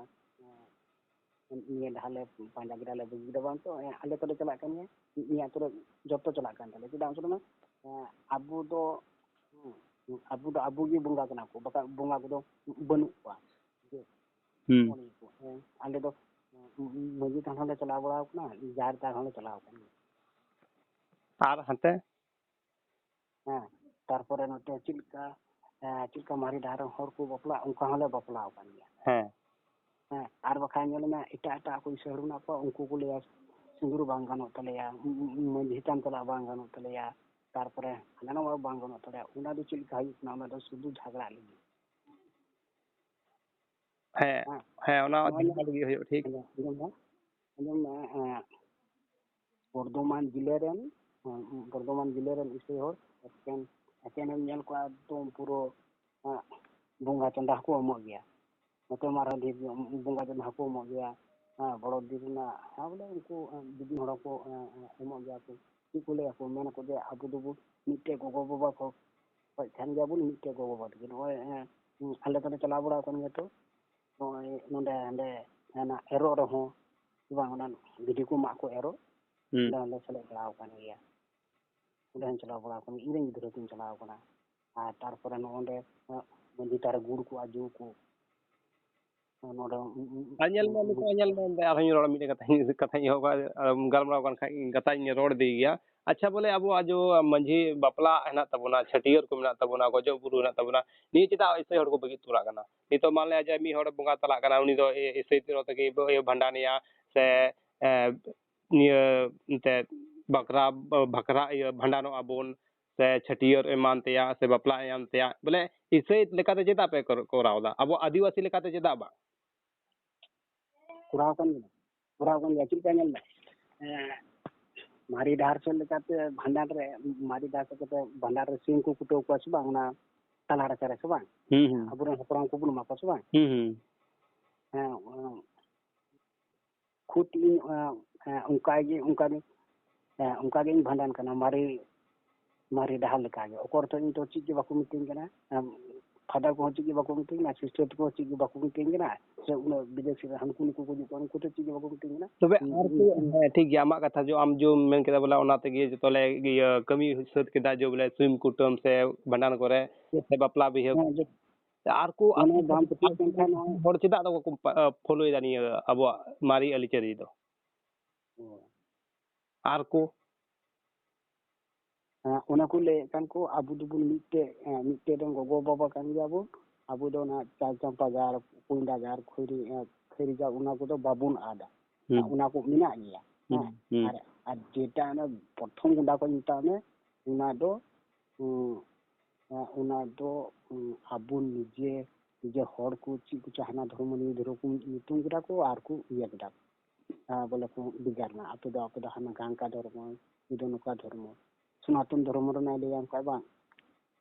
ᱦᱮᱸ, ᱱᱤᱭᱟᱹ ᱰᱟᱦᱟᱨ ᱞᱮ ᱯᱟᱸᱡᱟ ᱠᱮᱫᱟ, ᱞᱮ ᱵᱟᱹᱜᱤ ᱠᱮᱫᱟ ᱵᱟᱝ ᱛᱚ, ᱦᱮᱸ, ᱟᱞᱮ ᱛᱚᱞᱮ ᱪᱟᱞᱟᱜ ᱠᱟᱱ ᱜᱮᱭᱟ, ᱱᱤᱭᱟᱹ ᱟᱛᱳ ᱨᱮ ᱡᱚᱛᱚ ᱪᱟᱞᱟᱜ ᱠᱟᱱ ᱛᱟᱞᱮ᱾ ᱪᱮᱫᱟᱜ ᱢᱟᱥᱮ ᱞᱟᱹᱭ ᱢᱮ? ᱦᱮᱸ, ᱟᱵᱚ ᱫᱚ, ᱦᱮᱸ, ᱟᱵᱚ ᱫᱚ ᱟᱵᱚ ᱜᱮ ᱵᱚᱸᱜᱟ ᱠᱟᱱᱟ ᱠᱚ, ᱵᱟᱠᱷᱟᱡ ᱵᱚᱸᱜᱟ ᱠᱚᱫᱚ ᱵᱟᱹᱱᱩᱜ ᱠᱚᱣᱟ᱾ ᱦᱩᱸ᱾ ᱦᱮᱸ, ᱟᱞᱮ ᱫᱚ, ᱦᱮᱸ, ᱢᱟᱹᱡᱷᱤ ᱛᱷᱟᱱ ᱦᱚᱸᱞᱮ ᱪᱟᱞᱟᱣ ᱵᱟᱲᱟ ᱟᱠᱟᱱᱟ, ᱡᱟᱦᱮᱨ ᱛᱷᱟᱱ ᱦᱚᱸᱞᱮ ᱪᱟᱞᱟᱣ ᱟᱠᱟᱱ ᱜᱮᱭᱟ᱾ ᱟᱨ ᱦᱟᱱᱛᱮ? ᱦᱮᱸ, ᱛᱟᱨᱯᱚᱨᱮ ᱱᱚᱛᱮ ᱪᱮᱫ ᱞᱮᱠᱟ, ᱮᱸ, ᱪᱮᱫ ᱞᱮᱠᱟ ᱢᱟᱨᱮ ᱰᱟᱦᱟᱨ ᱨᱮᱱ ᱦᱚᱲ ᱠᱚ ᱵᱟᱯᱞᱟᱜ, ᱚᱱᱠᱟ ᱦᱚᱸᱞᱮ ᱵᱟᱯᱞᱟ ᱟᱠᱟᱱ ᱜᱮᱭᱟ᱾ ᱦᱮᱸ᱾ ᱦᱮᱸ, ᱟᱨ ᱵᱟᱠᱷᱟᱱ ᱧᱮᱞ ᱢᱮ, ᱮᱴᱟᱜ ᱮᱴᱟᱜ ᱠᱚ ᱤᱥᱟᱹᱭ ᱦᱚᱲ ᱢᱮᱱᱟᱜ ᱠᱚᱣᱟ, ᱩᱱᱠᱩ ᱠᱚ ᱞᱟᱹᱭᱟ, ᱥᱤᱸᱫᱩᱨ ᱵᱟᱝ ᱜᱟᱱᱚᱜ ᱛᱟᱞᱮᱭᱟ, ᱢᱟᱹᱡᱷᱤ ᱛᱷᱟᱱ ᱪᱟᱞᱟᱜ ᱵᱟᱝ ᱜᱟᱱᱚᱜ ᱛᱟᱞᱮᱭᱟ, ᱛᱟᱨᱯᱚᱨᱮ ᱦᱟᱱᱟ ᱱᱚᱣᱟ ᱵᱟᱝ ᱜᱟᱱᱚᱜ ᱛᱟᱞᱮᱭᱟ᱾ ᱚᱱᱟ ᱫᱚ ᱪᱮᱫ ᱞᱮᱠᱟ ᱦᱩᱭᱩᱜ ᱠᱟᱱᱟ? ᱚᱱᱟ ᱫᱚ ᱥᱩᱫᱷᱩ ᱡᱷᱟᱜᱽᱲᱟᱜ ᱞᱟᱹᱜᱤᱫ᱾ ᱦᱮᱸ, ᱦᱮᱸ᱾ ᱦᱮᱸ, ᱚᱱᱟ ᱱᱚᱣᱟ ᱡᱷᱟᱜᱽᱲᱟ ᱞᱟᱹᱜᱤᱫ ᱦᱩᱭᱩᱜᱼᱟ, ᱴᱷᱤᱠ᱾ ᱟᱸᱡᱚᱢ ᱢᱮ, ᱟᱸᱡᱚᱢ ᱢᱮ, ᱮᱸ, ᱵᱚᱨᱫᱷᱚᱢᱟᱱ ᱡᱮᱞᱟ ᱨᱮᱱ, ᱮᱸ, ᱵᱚᱨᱫᱷᱚᱢᱟᱱ ᱡᱮᱞᱟ ᱨᱮᱱ ᱤᱥᱟᱹᱭ ᱦᱚᱲ ᱮᱠᱮᱱ, ᱮᱠᱮᱱ ᱮᱢ ᱧᱮᱞ ᱠᱚᱣᱟ, ᱮᱠᱫᱚᱢ ᱯᱩᱨᱟᱹ, ᱮᱸ, ᱵᱚᱸᱜᱟ ᱪᱟᱸᱫᱟ ᱦᱚᱸᱠᱚ ᱮᱢᱚᱜ ᱜᱮᱭᱟ᱾ ᱱᱚᱛᱮ ᱢᱟ ᱟᱨᱦᱚᱸ ᱰᱷᱮᱨ ᱧᱚᱜ ᱵᱚᱸᱜᱟ ᱪᱟᱸᱫᱟ ᱦᱚᱸᱠᱚ ᱮᱢᱚᱜ ᱜᱮᱭᱟ᱾ ᱦᱮᱸ, ᱵᱚᱲᱚ ᱫᱤᱱ ᱨᱮᱱᱟᱜ, ᱦᱮᱸ, ᱵᱚᱞᱮ ᱩᱱᱠᱩ, ᱮᱸ, ᱡᱩᱫᱤ ᱦᱚᱲ ᱦᱚᱸᱠᱚ, ᱮᱸ, ᱮᱸ, ᱮᱢᱚᱜ ᱜᱮᱭᱟ ᱠᱚ᱾ ᱪᱮᱫ ᱠᱚ ᱞᱟᱹᱭᱟ ᱠᱚ? ᱢᱮᱱᱟ ᱠᱚ ᱡᱮ ᱟᱵᱚ ᱫᱚᱵᱚ ᱢᱤᱫᱴᱮᱡ ᱜᱚᱜᱚ ᱵᱟᱵᱟ ᱠᱚ ᱠᱷᱚᱡ ᱠᱷᱟᱱ ᱜᱮᱭᱟᱵᱚᱱ ᱢᱤᱫᱴᱮᱡ ᱜᱚᱜᱚ ᱵᱟᱵᱟ ᱛᱟᱹᱠᱤᱱ᱾ ᱱᱚᱜᱼᱚᱭ, ᱮᱸ, ᱟᱞᱮ ᱫᱚᱞᱮ ᱪᱟᱞᱟᱣ ᱵᱟᱲᱟ ᱟᱠᱟᱱ ᱜᱮᱭᱟ ᱛᱚ᱾ ᱱᱚᱜᱼᱚᱭ ᱱᱚᱰᱮ, ᱦᱟᱸᱰᱮ, ᱚᱱᱟ ᱮᱨᱚᱜ ᱨᱮᱦᱚᱸ, ᱵᱟᱝ, ᱚᱱᱟ ᱵᱷᱤᱰᱤ ᱠᱚ ᱢᱟᱜ ᱠᱚ ᱮᱨᱚᱜ, ᱦᱩᱸ᱾ ᱚᱸᱰᱮ ᱦᱚᱸᱞᱮ ᱥᱮᱞᱮᱫ ᱵᱟᱲᱟ ᱟᱠᱟᱱ ᱜᱮᱭᱟ᱾ ᱚᱸᱰᱮ ᱦᱚᱸᱧ ᱪᱟᱞᱟᱣ ᱵᱟᱲᱟ ᱟᱠᱟᱱ ᱜᱮᱭᱟ, ᱤᱧ ᱨᱮᱱ ᱜᱤᱫᱽᱨᱟᱹ ᱠᱚᱧ ᱪᱟᱞᱟᱣ ᱟᱠᱟᱱᱟ᱾ ᱟᱨ ᱛᱟᱨᱯᱚᱨᱮ ᱱᱚᱜᱼᱚ ᱱᱚᱰᱮ, ᱮᱸ, ᱢᱟᱹᱡᱷᱤ ᱛᱷᱟᱱ ᱨᱮ ᱜᱩᱲ ᱠᱚ ᱟᱡᱚ ᱠᱚ, ᱱᱚᱰᱮ ᱟᱨ ᱧᱮᱞ ᱢᱮ, ᱱᱤᱛᱚᱜ ᱧᱮᱞ ᱢᱮ, ᱟᱨᱦᱚᱸᱧ ᱨᱚᱲᱟ, ᱢᱤᱫᱴᱮᱱ ᱠᱟᱛᱷᱟᱧ, ᱠᱟᱛᱷᱟᱧ ᱮᱦᱚᱵᱟ, ᱟᱢ ᱜᱟᱞᱢᱟᱨᱟᱣ ᱠᱟᱱ ᱠᱷᱟᱡ ᱠᱟᱛᱷᱟᱧ ᱨᱚᱲ ᱤᱫᱤᱭ ᱜᱮᱭᱟ᱾ ᱟᱪᱪᱷᱟ, ᱵᱚᱞᱮ ᱟᱵᱚᱣᱟᱜ ᱡᱚ ᱢᱟᱹᱡᱷᱤ ᱵᱟᱯᱞᱟ ᱦᱮᱱᱟᱜ ᱛᱟᱵᱚᱱᱟ, ᱪᱷᱟᱹᱴᱭᱟᱹᱨ ᱠᱚ ᱢᱮᱱᱟᱜ ᱛᱟᱵᱚᱱᱟ, ᱜᱚᱡᱚᱜ ᱵᱩᱨᱩ ᱦᱮᱱᱟᱜ ᱛᱟᱵᱚᱱᱟ, ᱱᱤᱭᱟᱹ ᱪᱮᱫᱟᱜ ᱤᱥᱟᱹᱭ ᱦᱚᱲ ᱠᱚ ᱵᱟᱹᱜᱤ ᱩᱛᱟᱹᱨᱟᱜ ᱠᱟᱱᱟ? ᱱᱤᱛᱚᱜ ᱢᱟᱱ ᱞᱮ ᱡᱮ ᱢᱤᱫ ᱦᱚᱲ ᱵᱚᱸᱜᱟ ᱛᱟᱞᱟᱜ ᱠᱟᱱᱟ, ᱩᱱᱤ ᱫᱚ ᱤ-, ᱤᱥᱟᱹᱭ ᱛᱮ ᱛᱮᱜᱮ ᱵᱚ-, ᱤᱭᱟᱹ ᱵᱷᱟᱸᱰᱟᱱᱮᱭᱟ ᱥᱮ, ᱮ, ᱱᱤᱭᱟᱹ ᱮᱱᱛᱮᱫ ᱵᱟᱠᱷᱨᱟ, ᱵᱷᱟᱠᱨᱟ, ᱤᱭᱟᱹ ᱵᱷᱟᱸᱰᱟᱱᱚᱜᱼᱟ ᱵᱚᱱ ᱥᱮ ᱪᱷᱟᱹᱴᱭᱟᱹᱨ ᱮᱢᱟᱱ ᱛᱮᱭᱟᱜ ᱥᱮ ᱵᱟᱯᱞᱟ ᱮᱢᱟᱱ ᱛᱮᱭᱟᱜ, ᱵᱚᱞᱮ ᱤᱥᱟᱹᱭ ᱞᱮᱠᱟᱛᱮ ᱪᱮᱫᱟᱜ ᱯᱮ ᱠᱚᱨ-, ᱠᱚᱨᱟᱣ ᱮᱫᱟ? ᱟᱵᱚ ᱟᱹᱫᱤᱵᱟᱹᱥᱤ ᱞᱮᱠᱟᱛᱮ ᱪᱮᱫᱟᱜ ᱵᱟᱝ? ᱠᱚᱨᱟᱣ ᱠᱟᱱ ᱜᱮᱭᱟ, ᱠᱚᱨᱟᱣ ᱠᱟᱱ ᱜᱮᱭᱟ᱾ ᱪᱮᱫ ᱞᱮᱠᱟ ᱧᱮᱞ ᱢᱮ, ᱮᱸ, ᱢᱟᱨᱮ ᱰᱟᱦᱟᱨ ᱥᱮᱫ ᱞᱮᱠᱟᱛᱮ ᱵᱷᱟᱸᱰᱟᱱ ᱨᱮ, ᱢᱟᱨᱮ ᱰᱟᱦᱟᱨ ᱥᱮᱫ ᱞᱮᱠᱟᱛᱮ ᱵᱷᱟᱸᱰᱟᱱ ᱨᱮ ᱥᱤᱢ ᱠᱚ ᱠᱩᱴᱟᱹᱣ ᱠᱚᱣᱟ ᱥᱮ ᱵᱟᱝ? ᱚᱱᱟ ᱛᱟᱞᱟ ᱨᱟᱪᱟ ᱨᱮ ᱥᱮ ᱵᱟᱝ? ᱦᱩᱸ, ᱦᱩᱸ᱾ ᱟᱵᱚᱨᱮᱱ ᱦᱟᱯᱲᱟᱢ ᱠᱚᱵᱚᱱ ᱮᱢᱟ ᱠᱚᱣᱟ ᱥᱮ ᱵᱟᱝ? ᱦᱩᱸ, ᱦᱩᱸ᱾ ᱦᱮᱸ, ᱚᱱᱟ ᱠᱷᱩᱫ ᱤᱧ, ᱮᱸ, ᱮᱸ, ᱚᱱᱠᱟ ᱜᱮ, ᱚᱱᱠᱟ ᱜᱮ, ᱮᱸ, ᱚᱱᱠᱟ ᱜᱮ ᱤᱧ ᱵᱷᱟᱸᱰᱟᱱ ᱠᱟᱱᱟ, ᱢᱟᱨᱮ, ᱢᱟᱨᱮ ᱰᱟᱦᱟᱨ ᱞᱮᱠᱟ ᱜᱮ᱾ ᱚᱠᱚᱭ ᱛᱚ ᱤᱧ ᱛᱚ ᱪᱮᱫ ᱜᱮ ᱵᱟᱠᱚ ᱢᱤᱛᱟᱹᱧ ᱠᱟᱱᱟ, ᱮᱸ, ᱯᱷᱟᱫᱟᱨ ᱠᱚᱦᱚᱸ ᱪᱮᱫ ᱜᱮ ᱵᱟᱠᱚ ᱢᱤᱛᱟᱹᱧ ᱠᱟᱱᱟ, ᱥᱤᱥᱴᱟᱨ ᱛᱟᱠᱚ ᱦᱚᱸ ᱪᱮᱫ ᱜᱮ ᱵᱟᱠᱚ ᱢᱤᱛᱟᱹᱧ ᱠᱟᱱᱟ, ᱥᱮ ᱩᱱᱟᱹᱜ ᱵᱤᱫᱮᱥ ᱨᱮ ᱦᱟᱱᱠᱩ ᱱᱩᱠᱩ ᱠᱚ ᱦᱤᱡᱩᱜ ᱠᱟᱱᱟ, ᱩᱱᱠᱩ ᱛᱚ ᱪᱮᱫ ᱜᱮ ᱵᱟᱠᱚ ᱢᱤᱛᱟᱹᱧ ᱠᱟᱱᱟ᱾ ᱛᱚᱵᱮ ᱦᱩᱸ, ᱟᱨ ᱦᱩᱸ, ᱠᱚ, ᱦᱩᱸ᱾ ᱦᱮᱸ, ᱴᱷᱤᱠ ᱜᱮᱭᱟ, ᱟᱢᱟᱜ ᱠᱟᱛᱷᱟ ᱡᱚ ᱟᱢ ᱡᱚᱢ ᱢᱮᱱ ᱠᱮᱫᱟ, ᱵᱚᱞᱮ ᱚᱱᱟ ᱛᱮᱜᱮ ᱡᱚᱛᱚ ᱞᱮ ᱤᱭᱟᱹ ᱠᱟᱹᱢᱤ ᱥᱟᱹᱛ ᱠᱮᱫᱟ, ᱡᱚ ᱵᱚᱞᱮ ᱥᱤᱢ ᱠᱩᱴᱟᱹᱢ ᱥᱮ ᱵᱷᱟᱸᱰᱟᱱ ᱠᱚᱨᱮ ᱥᱮ ᱵᱟᱯᱞᱟ ᱵᱤᱦᱟᱹ ᱦᱮᱸ, ᱡᱚ-, ᱟᱨ ᱠᱚ, ᱟᱨ ᱚᱱᱮ ᱠᱚ ᱵᱟᱢ ᱯᱟᱹᱛᱭᱟᱹᱜ ᱠᱟᱱ ᱠᱷᱟᱱ ᱱᱚᱜᱼᱚᱭ ᱦᱚᱲ ᱪᱮᱫᱟᱜ ᱫᱚ ᱵᱟᱠᱚ ᱯᱟ-, ᱟ, ᱯᱷᱳᱞᱳᱭᱮᱫᱟ ᱱᱤᱭᱟᱹ ᱟᱵᱚᱣᱟᱜ ᱢᱟᱨᱮ ᱟᱹᱨᱤᱪᱟᱹᱞᱤ ᱫᱚ? ᱚ᱾ ᱟᱨ ᱠᱚ? ᱦᱮᱸ, ᱚᱱᱟ ᱠᱚ ᱞᱟᱹᱭᱮᱫ ᱠᱟᱱ ᱠᱚ, ᱟᱵᱚ ᱫᱚᱵᱚᱱ ᱢᱤᱫᱴᱮᱡ, ᱦᱮᱸ, ᱢᱤᱫᱴᱮᱡ ᱨᱮᱱ ᱜᱚᱜᱚ ᱵᱟᱵᱟ ᱠᱟᱱ ᱜᱮᱭᱟ ᱵᱚᱱ᱾ ᱟᱵᱚ ᱫᱚ ᱚᱱᱟ ᱪᱟᱨ ᱪᱟᱢᱯᱟ ᱜᱟᱲ, ᱠᱩᱸᱭᱰᱟ ᱜᱟᱲ, ᱠᱷᱚᱭᱨᱤ, ᱦᱮᱸ, ᱠᱷᱟᱹᱨᱤ ᱜᱟᱲ, ᱚᱱᱟ ᱠᱚᱫᱚ ᱵᱟᱵᱚᱱ ᱟᱫᱟ᱾ ᱦᱩᱸ᱾ ᱚᱱᱟ ᱠᱚ ᱢᱮᱱᱟᱜ ᱜᱮᱭᱟ᱾ ᱦᱩᱸ, ᱦᱮᱸ᱾ ᱦᱩᱸ᱾ ᱟᱨ, ᱟᱨ ᱡᱮᱴᱟ ᱚᱱᱟ ᱯᱨᱚᱛᱷᱚᱢ ᱜᱚᱸᱰᱟ ᱠᱷᱚᱡ ᱢᱮᱛᱟᱜ ᱢᱮ, ᱚᱱᱟ ᱫᱚ, ᱩᱸ, ᱮᱸ, ᱚᱱᱟ ᱫᱚ, ᱩᱸ, ᱟᱵᱚ ᱱᱤᱡᱮ, ᱱᱤᱡᱮ ᱦᱚᱲ ᱠᱚ ᱪᱮᱫ ᱠᱚᱪᱚ ᱦᱟᱱᱟ ᱫᱷᱚᱨᱢᱚ ᱱᱤᱭᱟᱹ ᱫᱷᱚᱨᱢᱚ ᱠᱚ ᱧᱩᱛᱩᱢ ᱠᱮᱫᱟ ᱠᱚ ᱟᱨ ᱠᱚ ᱤᱭᱟᱹ ᱠᱮᱫᱟ ᱠᱚ᱾ ᱟᱸ, ᱵᱚᱞᱮ ᱠᱚ ᱵᱷᱮᱜᱟᱨ ᱮᱱᱟ, ᱟᱯᱮ ᱫᱚ, ᱟᱯᱮ ᱫᱚ ᱦᱟᱱᱟ ᱜᱟᱝᱠᱟ ᱫᱷᱚᱨᱢᱚ, ᱱᱩᱭ ᱫᱚ ᱱᱚᱝᱠᱟ ᱫᱷᱚᱨᱢᱚ᱾ ᱥᱚᱱᱟᱛᱚᱱ ᱫᱷᱚᱨᱢᱚ ᱨᱮᱱᱟᱜ ᱞᱟᱹᱭᱟᱢ ᱠᱷᱟᱡ ᱵᱟᱝ,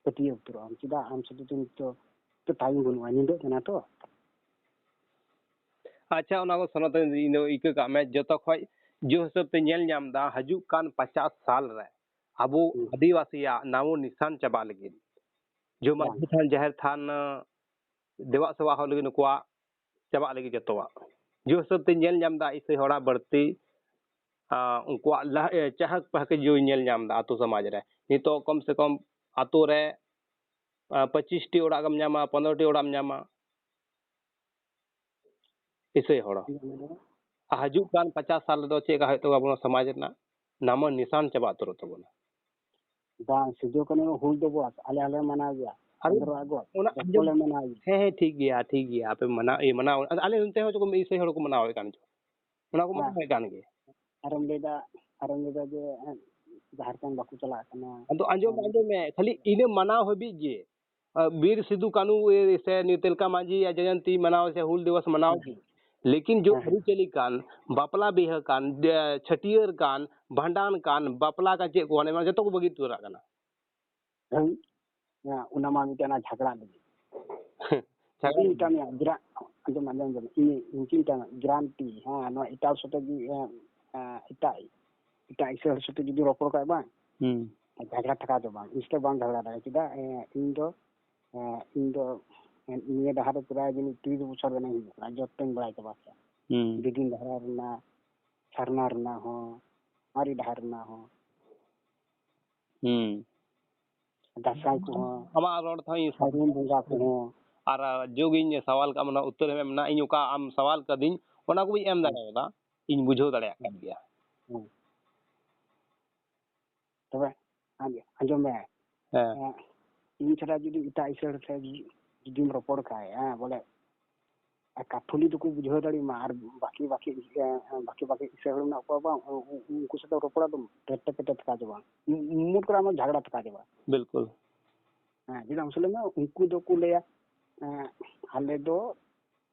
ᱯᱟᱹᱛᱭᱟᱹᱣ ᱩᱛᱟᱹᱨᱚᱜ ᱟᱢ᱾ ᱪᱮᱫᱟᱜ? ᱟᱢ ᱥᱟᱛᱮ ᱫᱚ ᱱᱤᱛ ᱫᱚ ᱛᱚ ᱴᱟᱭᱤᱢ ᱵᱟᱹᱱᱩᱜᱼᱟ, ᱧᱤᱫᱟᱹᱜ ᱠᱟᱱᱟ ᱛᱚ᱾ ᱟᱪᱪᱷᱟ, ᱚᱱᱟ ᱠᱚ ᱥᱚᱱᱟᱛᱚᱱ ᱤᱧ ᱫᱚ ᱤᱠᱟᱹ ᱠᱟᱜ ᱢᱮ, ᱡᱚᱛᱚ ᱠᱷᱚᱡ ᱡᱚ ᱦᱤᱥᱟᱹᱵ ᱛᱮ ᱧᱮᱞ ᱧᱟᱢ ᱮᱫᱟ, ᱦᱤᱡᱩᱜ ᱠᱟᱱ ᱯᱚᱪᱟᱥ ᱥᱟᱞ ᱨᱮ ᱟᱵᱚ ᱦᱩᱸ᱾ ᱟᱹᱫᱤᱵᱟᱹᱥᱤᱭᱟᱜ ᱱᱟᱢᱚ ᱱᱤᱥᱟᱱ ᱪᱟᱵᱟᱜ ᱞᱟᱹᱜᱤᱫ᱾ ᱡᱚ ᱵᱟᱝ᱾ ᱢᱟᱹᱡᱷᱤ ᱛᱷᱟᱱ, ᱡᱟᱦᱮᱨ ᱛᱷᱟᱱ, ᱫᱮᱵᱟᱜ ᱥᱮᱵᱟᱜ ᱦᱚᱸ ᱞᱟᱹᱜᱤᱫ ᱱᱩᱠᱩᱣᱟᱜ ᱪᱟᱵᱟᱜ ᱞᱟᱹᱜᱤᱫ ᱡᱚᱛᱚᱣᱟᱜ᱾ ᱡᱚ ᱦᱤᱥᱟᱹᱵ ᱛᱮ ᱧᱮᱞ ᱧᱟᱢ ᱮᱫᱟ, ᱤᱥᱟᱹᱭ ᱦᱚᱲᱟᱜ ᱵᱟᱹᱲᱛᱤ, ᱟᱸ, ᱩᱱᱠᱩᱣᱟᱜ ᱞᱟᱦ-, ᱮ, ᱪᱟᱦᱟᱠ ᱯᱟᱦᱟᱠ ᱡᱚ ᱧᱮᱞ ᱧᱟᱢ ᱮᱫᱟ ᱟᱛᱳ ᱥᱚᱢᱟᱡᱽ ᱨᱮ᱾ ᱱᱤᱛᱚᱜ ᱠᱚᱢ ᱥᱮ ᱠᱚᱢ ᱟᱛᱳ ᱨᱮ, ᱟᱸ, ᱯᱚᱸᱪᱤᱥ ᱴᱤ ᱚᱲᱟᱜ ᱜᱮᱢ ᱧᱟᱢᱟ, ᱯᱚᱱᱨᱚ ᱴᱤ ᱚᱲᱟᱜ ᱮᱢ ᱧᱟᱢᱟ᱾ ᱤᱥᱟᱹᱭ ᱦᱚᱲ᱾ ᱟᱨ ᱦᱤᱡᱩᱜ ᱠᱟᱱ ᱯᱚᱪᱟᱥ ᱥᱟᱞ ᱨᱮᱫᱚ ᱪᱮᱫ ᱞᱮᱠᱟ ᱦᱩᱭᱩᱜ ᱛᱟᱵᱚᱱᱟ, ᱟᱵᱚ ᱥᱚᱢᱟᱡᱽ ᱨᱮᱱᱟᱜ ᱱᱟᱢᱚ ᱱᱤᱥᱟᱱ ᱪᱟᱵᱟ ᱩᱛᱟᱹᱨᱚᱜ ᱛᱟᱵᱚᱱᱟ᱾ ᱵᱟᱝ, ᱥᱤᱫᱩ ᱠᱟᱹᱱᱦᱩ ᱦᱩᱞ ᱫᱤᱵᱚᱥ ᱟᱞᱮ ᱦᱚᱸᱞᱮ ᱢᱟᱱᱟᱣ ᱜᱮᱭᱟ᱾ ᱟᱨ ᱯᱚᱱᱨᱚ ᱟᱜᱚᱥᱴ ᱚᱱᱟ ᱡᱚᱛᱚ ᱟᱸᱡᱚᱢ ᱞᱮ ᱢᱟᱱᱟᱣ ᱜᱮᱭᱟ᱾ ᱦᱮᱸ, ᱦᱮᱸ, ᱴᱷᱤᱠ ᱜᱮᱭᱟ, ᱴᱷᱤᱠ ᱜᱮᱭᱟ, ᱟᱯᱮ ᱢᱟᱱᱟᱣ, ᱤᱭᱟᱹ, ᱢᱟᱱᱟᱣ, ᱟᱞᱮ ᱱᱚᱱᱛᱮ ᱦᱚᱸ ᱪᱚᱠᱚ ᱤᱥᱟᱹᱭ ᱦᱚᱲ ᱠᱚ ᱢᱟᱱᱟᱣᱮᱫ ᱠᱟᱱ ᱪᱚ, ᱚᱱᱟ ᱠᱚ ᱦᱮᱸ᱾ ᱢᱟᱱᱟᱣᱮᱫ ᱠᱟᱱ ᱜᱮ᱾ ᱟᱨᱮᱢ ᱞᱟᱹᱭᱫᱟ, ᱟᱨᱮᱢ ᱞᱟᱹᱭᱫᱟ ᱡᱮ, ᱦᱮᱸ, ᱡᱟᱦᱮᱨ ᱛᱷᱟᱱ ᱵᱟᱠᱚ ᱪᱟᱞᱟᱜ ᱠᱟᱱᱟ᱾ ᱟᱫᱚ ᱟᱸᱡᱚᱢ ᱢᱮ, ᱟᱨ ᱟᱸᱡᱚᱢ ᱢᱮ, ᱠᱷᱟᱹᱞᱤ ᱤᱱᱟᱹ ᱢᱟᱱᱟᱣ ᱦᱟᱹᱵᱤᱡ ᱜᱮ᱾ ᱟᱸ, ᱵᱤᱨ ᱥᱤᱫᱩ ᱠᱟᱹᱱᱦᱩ, ᱮ, ᱥᱮ ᱱᱩᱭ ᱛᱤᱞᱠᱟ ᱢᱟᱹᱡᱷᱤᱭᱟᱜ ᱡᱚᱭᱚᱱᱛᱤ ᱢᱟᱱᱟᱣ ᱥᱮ ᱦᱩᱞ ᱫᱤᱵᱚᱥ ᱢᱟᱱᱟᱣ ᱦᱮᱸ᱾ ᱜᱮ᱾ ᱞᱮᱠᱤᱱ ᱡᱚ ᱦᱮᱸ, ᱦᱮᱸ᱾ ᱟᱹᱨᱤᱪᱟᱹᱞᱤ ᱠᱟᱱ, ᱵᱟᱯᱞᱟ ᱵᱤᱦᱟᱹ ᱠᱟᱱ, ᱫᱮ-, ᱪᱷᱟᱹᱴᱭᱟᱹᱨ ᱠᱟᱱ, ᱵᱷᱟᱸᱰᱟᱱ ᱠᱟᱱ, ᱵᱟᱯᱞᱟ ᱠᱟᱱ, ᱪᱮᱫ ᱠᱚ ᱢᱟᱱᱮ ᱡᱚᱛᱚ ᱠᱚ ᱵᱟᱹᱜᱤ ᱩᱛᱟᱹᱨᱟᱜ ᱠᱟᱱᱟ᱾ ᱦᱮᱸ᱾ ᱦᱮᱸ, ᱚᱱᱟ ᱢᱟ ᱢᱤᱫᱴᱟᱝ ᱚᱱᱟ ᱡᱷᱟᱜᱽᱲᱟ ᱞᱟᱹᱜᱤᱫ᱾ ᱡᱷᱟᱜᱽᱲᱟ ᱤᱧ ᱞᱟᱹᱜᱤᱫ᱾ ᱢᱤᱫᱴᱟᱝ ᱜᱨᱟ-, ᱟᱸᱡᱚᱢ, ᱟᱸᱡᱚᱢ, ᱟᱸᱡᱚᱢ᱾ ᱤᱧ, ᱤᱧ ᱪᱮᱫ ᱢᱤᱫᱴᱟᱝ guarantee, ᱦᱮᱸ, ᱱᱚᱣᱟ ᱮᱴᱟᱜ ᱥᱟᱛᱮ ᱜᱮ, ᱦᱮᱸ, ᱦᱮᱸ, ᱮᱴᱟᱜ, ᱮᱴᱟᱜ ᱤᱥᱟᱹᱲ ᱥᱟᱛᱮ ᱡᱩᱫᱤ ᱨᱚᱯᱚᱲ ᱠᱷᱟᱡ ᱵᱟᱝ, ᱦᱩᱸ᱾ ᱡᱷᱟᱜᱽᱲᱟ ᱴᱷᱟᱠᱟ ᱫᱚ ᱵᱟᱝ, ᱤᱧ ᱥᱟᱛᱮ ᱵᱟᱝ ᱡᱷᱟᱜᱽᱲᱟ ᱫᱟᱲᱮᱭᱟᱜᱼᱟ᱾ ᱪᱮᱫᱟᱜ? ᱮᱸ, ᱤᱧ ᱫᱚ, ᱮᱸ, ᱤᱧ ᱫᱚ, ᱮᱸ, ᱱᱤᱭᱟᱹ ᱰᱟᱦᱟᱨ ᱨᱮ ᱯᱨᱟᱭ ᱡᱟᱹᱱᱤᱡ ᱛᱤᱨᱤᱥ ᱵᱚᱪᱷᱚᱨ ᱜᱟᱱᱤᱧ ᱦᱩᱭᱩᱜ ᱠᱟᱱᱟ, ᱡᱚᱛᱚᱧ ᱵᱟᱲᱟᱭ ᱪᱟᱵᱟ ᱠᱮᱫᱟ᱾ ᱦᱩᱸ᱾ ᱵᱤᱫᱤᱱ ᱰᱟᱦᱟᱨ ᱨᱮᱱᱟᱜ, ᱥᱟᱨᱱᱟ ᱨᱮᱱᱟᱜ ᱦᱚᱸ, ᱢᱟᱨᱮ ᱰᱟᱦᱟᱨ ᱨᱮᱱᱟᱜ ᱦᱚᱸ᱾ ᱦᱩᱸ᱾ ᱫᱟᱸᱥᱟᱭ ᱠᱚᱦᱚᱸ᱾ ᱟᱢᱟᱜ ᱨᱚᱲ ᱛᱮᱦᱚᱸ ᱤᱧ ᱥᱟᱹᱜᱩᱱ ᱵᱚᱸᱜᱟ ᱠᱚᱦᱚᱸ᱾ ᱟᱨ, ᱟᱨ ᱡᱳᱜ ᱤᱧ ᱥᱟᱣᱟᱞ ᱠᱟᱜ ᱢᱮ, ᱚᱱᱟ ᱩᱛᱛᱚᱨ ᱮᱢ ᱮᱢ ᱮᱱᱟ, ᱤᱧ ᱚᱠᱟ ᱟᱢ ᱥᱟᱣᱟᱞ ᱠᱟᱹᱫᱤᱧ, ᱚᱱᱟ ᱠᱚ ᱵᱟᱹᱧ ᱮᱢ ᱦᱩᱸ᱾ ᱫᱟᱲᱮᱭᱟᱫᱟ, ᱤᱧ ᱵᱩᱡᱷᱟᱹᱣ ᱫᱟᱲᱮᱭᱟᱜ ᱠᱟᱱ ᱜᱮᱭᱟ᱾ ᱦᱩᱸ᱾ ᱛᱚᱵᱮ, ᱟᱸᱡ-, ᱟᱸᱡᱚᱢ ᱢᱮ᱾ ᱦᱮᱸ᱾ ᱮᱸ, ᱤᱧ ᱪᱷᱟᱰᱟ ᱡᱩᱫᱤ ᱮᱴᱟᱜ ᱤᱥᱟᱹᱲ ᱥᱮ ᱡᱩᱫᱤ, ᱡᱩᱫᱤᱢ ᱨᱚᱯᱚᱲ ᱠᱷᱟᱡ, ᱦᱮᱸ, ᱵᱚᱞᱮ, ᱟᱨ ᱠᱟᱴᱷᱩᱞᱤ ᱫᱚᱠᱚ ᱵᱩᱡᱷᱟᱹᱣ ᱫᱟᱲᱮᱭᱟᱜ ᱢᱟ, ᱟᱨ ᱵᱟᱹᱠᱤ, ᱵᱟᱹᱠᱤ, ᱮᱸ, ᱵᱟᱹᱠᱤ, ᱵᱟᱹᱠᱤ ᱤᱥᱟᱹᱲ ᱢᱮᱱᱟᱜ ᱠᱚᱣᱟ ᱵᱟᱝ, ᱩ-, ᱩ-, ᱩᱱᱠᱩ ᱥᱟᱛᱮ ᱨᱚᱯᱚᱲᱟ ᱫᱚ ᱯᱮᱴᱮ ᱯᱮᱴᱮ ᱛᱷᱟᱠᱟ ᱪᱟᱵᱟ᱾ ᱢᱩ-, ᱢᱩᱴ ᱠᱚᱨᱮ ᱟᱢᱟᱜ ᱡᱷᱟᱜᱽᱲᱟ ᱛᱷᱟᱠᱟ ᱪᱟᱵᱟ᱾ ᱵᱤᱞᱠᱩᱞ᱾ ᱦᱮᱸ, ᱪᱮᱫᱟᱜ ᱢᱟᱥᱮ ᱞᱟᱹᱭ ᱢᱮ, ᱩᱱᱠᱩ ᱫᱚᱠᱚ ᱞᱟᱹᱭᱟ, ᱮᱸ, ᱟᱞᱮ ᱫᱚ,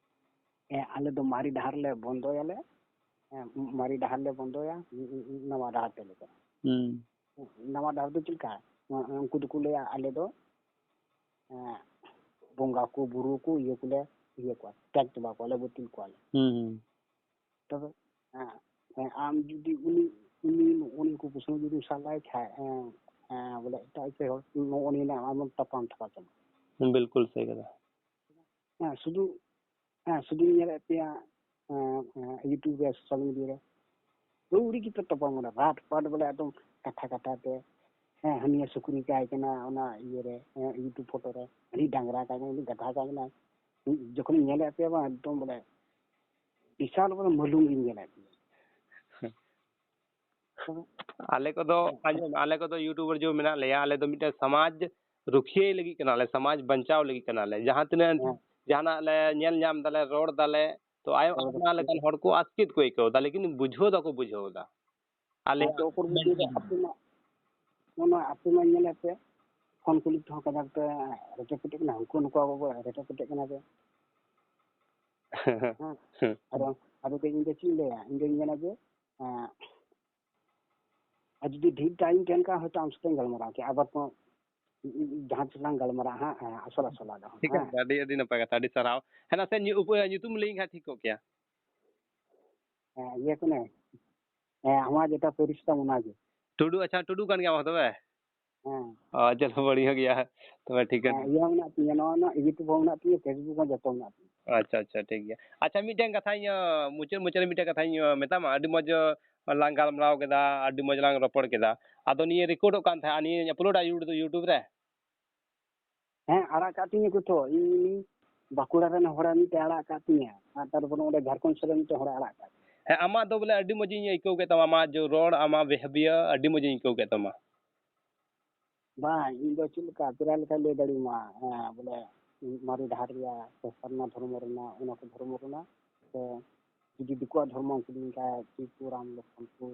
ᱮᱸ, ᱟᱞᱮ ᱫᱚ ᱢᱟᱨᱮ ᱰᱟᱦᱟᱨ ᱞᱮ ᱵᱚᱱᱫᱚᱭᱟᱞᱮ, ᱮᱸ, ᱢᱟᱨᱮ ᱰᱟᱦᱟᱨ ᱞᱮ ᱵᱚᱱᱫᱚᱭᱟ, ᱱᱟᱣᱟ ᱰᱟᱦᱟᱨ ᱛᱮᱞᱮ ᱪᱟᱞᱟᱜᱼᱟ᱾ ᱦᱩᱸ᱾ ᱱᱟᱣᱟ ᱰᱟᱦᱟᱨ ᱫᱚ ᱪᱮᱫ ᱞᱮᱠᱟ? ᱩᱱᱠᱩ ᱫᱚᱠᱚ ᱞᱟᱹᱭᱟ, ᱟᱞᱮ ᱫᱚ, ᱮᱸ, ᱵᱚᱸᱜᱟ ᱠᱚ, ᱵᱩᱨᱩ ᱠᱚ, ᱤᱭᱟᱹ ᱠᱚᱞᱮ, ᱤᱭᱟᱹ ᱠᱚᱣᱟ, ᱛᱮᱡᱽ ᱪᱟᱵᱟ ᱠᱚᱣᱟᱞᱮ, ᱵᱟᱹᱛᱤᱞ ᱠᱚᱣᱟᱞᱮ᱾ ᱦᱩᱸ, ᱦᱩᱸ᱾ ᱛᱚᱵᱮ, ᱦᱮᱸ, ᱦᱮᱸ, ᱟᱢ ᱡᱩᱫᱤ ᱩᱱᱤ, ᱩᱱᱤ ᱱᱩᱠᱩ ᱯᱨᱚᱥᱱᱚ ᱡᱩᱫᱤᱢ ᱥᱟᱵ ᱞᱟᱭ ᱠᱷᱟᱡ, ᱦᱮᱸ, ᱦᱮᱸ, ᱵᱚᱞᱮ ᱮᱴᱟᱜ ᱤᱥᱟᱹᱭ ᱦᱚᱲ, ᱱᱚᱜᱼᱚ ᱱᱤᱭᱟᱹ ᱟᱢᱮᱢ ᱛᱟᱯᱟᱢ ᱛᱷᱟᱯᱟ ᱪᱟᱵᱟᱜᱼᱟ᱾ ᱵᱤᱞᱠᱩᱞ ᱥᱟᱹᱦᱤ ᱠᱟᱛᱷᱟ᱾ ᱦᱮᱸ, ᱥᱩᱫᱷᱩ, ᱦᱮᱸ, ᱥᱩᱫᱷᱩᱧ ᱧᱮᱞᱮᱫ ᱯᱮᱭᱟ, ᱦᱮᱸ, ᱦᱮᱸ, YouTube ᱨᱮ, social media ᱨᱮ, ᱟᱹᱣᱲᱤ ᱜᱮᱯᱮ ᱛᱟᱯᱟᱢ ᱠᱟᱱᱟ, ᱨᱟᱴ ᱯᱟᱴ ᱵᱚᱞᱮ ᱮᱠᱫᱚᱢ ᱠᱟᱛᱷᱟ ᱠᱟᱛᱷᱟ ᱛᱮ, ᱦᱮᱸ, ᱦᱟᱹᱱᱤᱭ ᱥᱩᱠᱨᱤ ᱠᱟᱭ ᱠᱟᱱᱟ ᱚᱱᱟ ᱤᱭᱟᱹ ᱨᱮ, ᱦᱮᱸ, YouTube ᱯᱷᱳᱴᱳ ᱨᱮ, ᱦᱟᱹᱱᱤ ᱰᱟᱝᱨᱟ ᱠᱟᱭ ᱠᱟᱱᱟ, ᱩᱱᱤ ᱜᱟᱫᱷᱟ ᱠᱟᱭ ᱠᱟᱱᱟ᱾ ᱡᱚᱠᱷᱚᱱᱤᱧ ᱧᱮᱞᱮᱫ ᱯᱮᱭᱟ ᱵᱟᱝ, ᱮᱠᱫᱚᱢ ᱵᱚᱞᱮ ᱵᱤᱥᱟᱞ ᱵᱚᱲᱚ ᱢᱟᱹᱞᱩᱢ ᱜᱤᱧ ᱧᱮᱞᱮᱫ ᱯᱮᱭᱟ᱾ ᱟᱞᱮ ᱠᱚᱫᱚ, ᱟᱸᱡᱚᱢ, ᱟᱞᱮ ᱠᱚᱫᱚ YouTuber ᱡᱮ ᱢᱮᱱᱟᱜ ᱞᱮᱭᱟ, ᱟᱞᱮ ᱫᱚ ᱢᱤᱫᱴᱮᱱ ᱥᱚᱢᱟᱡᱽ ᱨᱩᱠᱷᱤᱭᱟᱹ ᱞᱟᱹᱜᱤᱫ ᱠᱟᱱᱟᱞᱮ, ᱥᱚᱢᱟᱡᱽ ᱵᱟᱧᱪᱟᱣ ᱞᱟᱹᱜᱤᱫ ᱠᱟᱱᱟᱞᱮ᱾ ᱡᱟᱦᱟᱸ ᱛᱤᱱᱟᱹᱜ ᱦᱮᱸ᱾ ᱡᱟᱦᱟᱱᱟᱜ ᱞᱮ ᱧᱮᱞ ᱧᱟᱢ ᱫᱟᱞᱮ, ᱨᱚᱲ ᱫᱟᱞᱮ, ᱛᱚ ᱟᱭᱚ ᱦᱮᱸ᱾ ᱟᱯᱱᱟᱨ ᱞᱮᱠᱟᱱ ᱦᱚᱲ ᱠᱚ ᱟᱥᱠᱮᱛ ᱠᱚ ᱟᱹᱭᱠᱟᱹᱣ ᱫᱟ, ᱞᱮᱠᱤᱱ ᱵᱩᱡᱷᱟᱹᱣ ᱫᱟᱠᱚ, ᱵᱩᱡᱷᱟᱹᱣ ᱫᱟ᱾ ᱟᱞᱮ ᱦᱮᱸ, ᱛᱚ ᱚᱠᱚᱭ ᱵᱩᱡᱷᱟᱹᱣ ᱫᱟ? ᱟᱯᱮ ᱢᱟ, ᱚᱱᱟ ᱟᱯᱮ ᱢᱟ ᱧᱮᱞᱮᱫ ᱯᱮ, ᱯᱷᱳᱱ ᱠᱚ ᱞᱤᱠ ᱛᱮᱦᱚᱸ ᱠᱟᱡᱟᱠ ᱯᱮ ᱨᱮᱴᱮ ᱯᱮᱴᱮᱜ ᱠᱟᱱᱟ, ᱦᱟᱹᱱᱠᱩ ᱱᱩᱠᱩ ᱟᱵᱚ ᱵᱚ ᱨᱮᱴᱮ ᱯᱮᱴᱮᱜ ᱠᱟᱱᱟ ᱯᱮ᱾ ᱦᱮᱸ᱾ ᱟᱫᱚ, ᱟᱫᱚ ᱠᱟᱹᱡ ᱤᱧ ᱫᱚ ᱪᱮᱫ ᱤᱧ ᱞᱟᱹᱭᱟ? ᱤᱧ ᱫᱚᱧ ᱢᱮᱱᱟ ᱡᱮ, ᱮᱸ, ᱟᱨ ᱡᱩᱫᱤ ᱰᱷᱮᱨ ᱴᱟᱭᱤᱢ ᱛᱟᱦᱮᱱ ᱠᱷᱟᱱ, ᱦᱚᱭᱛᱳ ᱟᱢ ᱥᱟᱛᱮᱧ ᱜᱟᱞᱢᱟᱨᱟᱣ ᱠᱮᱭᱟ᱾ ᱟᱵᱟᱨ ᱠᱚ, ᱡᱟᱦᱟᱸ ᱛᱤᱥ ᱞᱟᱝ ᱜᱟᱞᱢᱟᱨᱟᱜᱼᱟ ᱦᱟᱸᱜ, ᱦᱮᱸ, ᱟᱥᱚᱞ ᱟᱥᱚᱞ ᱟᱫᱚ ᱦᱟᱸᱜ, ᱴᱷᱤᱠ ᱦᱮᱸ᱾ ᱟᱪᱷᱮ, ᱟᱹᱰᱤ, ᱟᱹᱰᱤ ᱱᱟᱯᱟᱭ ᱠᱟᱛᱷᱟ, ᱟᱹᱰᱤ ᱥᱟᱨᱦᱟᱣ᱾ ᱦᱮᱸ, ᱱᱟᱥᱮ ᱧᱩ-, ᱩᱯ-, ᱧᱩᱛᱩᱢ ᱞᱟᱹᱭᱟᱹᱧ ᱠᱷᱟᱱ ᱴᱷᱤᱠ ᱠᱚᱜ ᱠᱮᱭᱟ᱾ ᱦᱮᱸ, ᱤᱭᱟᱹ ᱠᱟᱱᱟᱭ᱾ ᱦᱮᱸ, ᱟᱢᱟᱜ ᱡᱮᱴᱟ ᱯᱟᱹᱨᱤᱥ ᱛᱟᱢ ᱚᱱᱟᱜᱮ᱾ ᱴᱩᱰᱩ, ᱟᱪᱪᱷᱟ, ᱴᱩᱰᱩ ᱠᱟᱱ ᱜᱮᱭᱟᱢ ᱛᱚᱵᱮ? ᱦᱮᱸ᱾ ᱚ, ᱪᱚᱞᱚ, ᱵᱟᱲᱤᱭᱟ ᱜᱮᱭᱟ᱾ ᱛᱚᱵᱮ ᱴᱷᱤᱠ ᱦᱮᱸ, ᱟᱪᱷᱮ᱾ ᱤᱭᱟᱹ ᱦᱚᱸ ᱢᱮᱱᱟᱜ ᱛᱤᱧᱟᱹ, ᱱᱚᱣᱟ ᱨᱮᱱᱟᱜ YouTube ᱦᱚᱸ ᱢᱮᱱᱟᱜ ᱛᱤᱧᱟᱹ, Facebook ᱦᱚᱸ ᱡᱚᱛᱚ ᱢᱮᱱᱟᱜ ᱛᱤᱧᱟᱹ᱾ ᱟᱪᱪᱷᱟ, ᱟᱪᱪᱷᱟ, ᱴᱷᱤᱠ ᱜᱮᱭᱟ᱾ ᱟᱪᱪᱷᱟ, ᱢᱤᱫᱴᱮᱱ ᱠᱟᱛᱷᱟᱧ, ᱟᱸ, ᱢᱩᱪᱟᱹᱫ, ᱢᱩᱪᱟᱹᱫ ᱨᱮ ᱢᱤᱫᱴᱮᱱ ᱠᱟᱛᱷᱟᱧ, ᱟᱸ, ᱢᱮᱛᱟᱢᱟ᱾ ᱟᱹᱰᱤ ᱢᱚᱡᱽ, ᱟᱸ, ᱞᱟᱝ ᱜᱟᱞᱢᱟᱨᱟᱣ ᱠᱮᱫᱟ, ᱟᱹᱰᱤ ᱢᱚᱡᱽ ᱞᱟᱝ ᱨᱚᱯᱚᱲ ᱠᱮᱫᱟ᱾ ᱟᱫᱚ ᱱᱤᱭᱟᱹ ᱨᱮᱠᱚᱨᱰᱚᱜ ᱠᱟᱱ ᱛᱟᱦᱮᱸᱫ, ᱱᱤᱭᱟᱹᱧ ᱟᱯᱞᱳᱰᱟ YouTube, YouTube ᱨᱮ? ᱦᱮᱸ, ᱟᱲᱟᱜ ᱠᱟᱜ ᱛᱤᱧᱟᱹ ᱠᱚ ᱛᱚ᱾ ᱤᱧ ᱵᱟᱸᱠᱩᱲᱟ ᱨᱮᱱ ᱦᱚᱲᱮ ᱢᱤᱫᱴᱮᱱ ᱟᱲᱟᱜ ᱠᱟᱜ ᱛᱤᱧᱟᱹ, ᱟᱨ ᱛᱟᱨᱯᱚᱨᱮ ᱚᱸᱰᱮ ᱡᱷᱟᱲᱠᱷᱚᱸᱰ ᱥᱮᱫ ᱨᱮ ᱢᱤᱫᱴᱮᱱ ᱦᱚᱲᱮ ᱟᱲᱟᱜ ᱠᱟᱜ ᱛᱤᱧᱟᱹ᱾ ᱦᱮᱸ, ᱟᱢᱟᱜ ᱫᱚ ᱵᱚᱞᱮ ᱟᱹᱰᱤ ᱢᱚᱡᱽ ᱤᱧ ᱟᱹᱭᱠᱟᱹᱣ ᱠᱮᱫ ᱛᱟᱢᱟ, ᱟᱢᱟᱜ ᱡᱚ-, ᱨᱚᱲ, ᱟᱢᱟᱜ behaviour ᱟᱹᱰᱤ ᱢᱚᱡᱽ ᱤᱧ ᱟᱹᱭᱠᱟᱹᱣ ᱠᱮᱫ ᱛᱟᱢᱟ᱾ ᱵᱟᱝ, ᱤᱧ ᱫᱚ ᱪᱮᱫ ᱞᱮᱠᱟ, ᱯᱨᱟᱭ ᱞᱮᱠᱟ ᱞᱟᱹᱭ ᱫᱟᱲᱮᱭᱟᱢᱟ, ᱦᱮᱸ, ᱵᱚᱞᱮ ᱢᱟᱨᱮ ᱰᱟᱦᱟᱨ ᱨᱮᱭᱟᱜ ᱥᱮ ᱥᱟᱨᱱᱟ ᱫᱷᱚᱨᱢᱚ ᱨᱮᱱᱟᱜ, ᱚᱱᱟ ᱠᱚ ᱫᱷᱚᱨᱢᱚ ᱨᱮᱱᱟᱜ, ᱥᱮ ᱡᱩᱫᱤ ᱫᱤᱠᱩᱣᱟᱜ ᱫᱷᱚᱨᱢᱚᱢ ᱠᱩᱞᱤᱧ ᱠᱷᱟᱡ, ᱥᱤᱵ ᱠᱚ, ᱨᱟᱢ, ᱞᱚᱠᱠᱷᱚᱱ ᱠᱚ,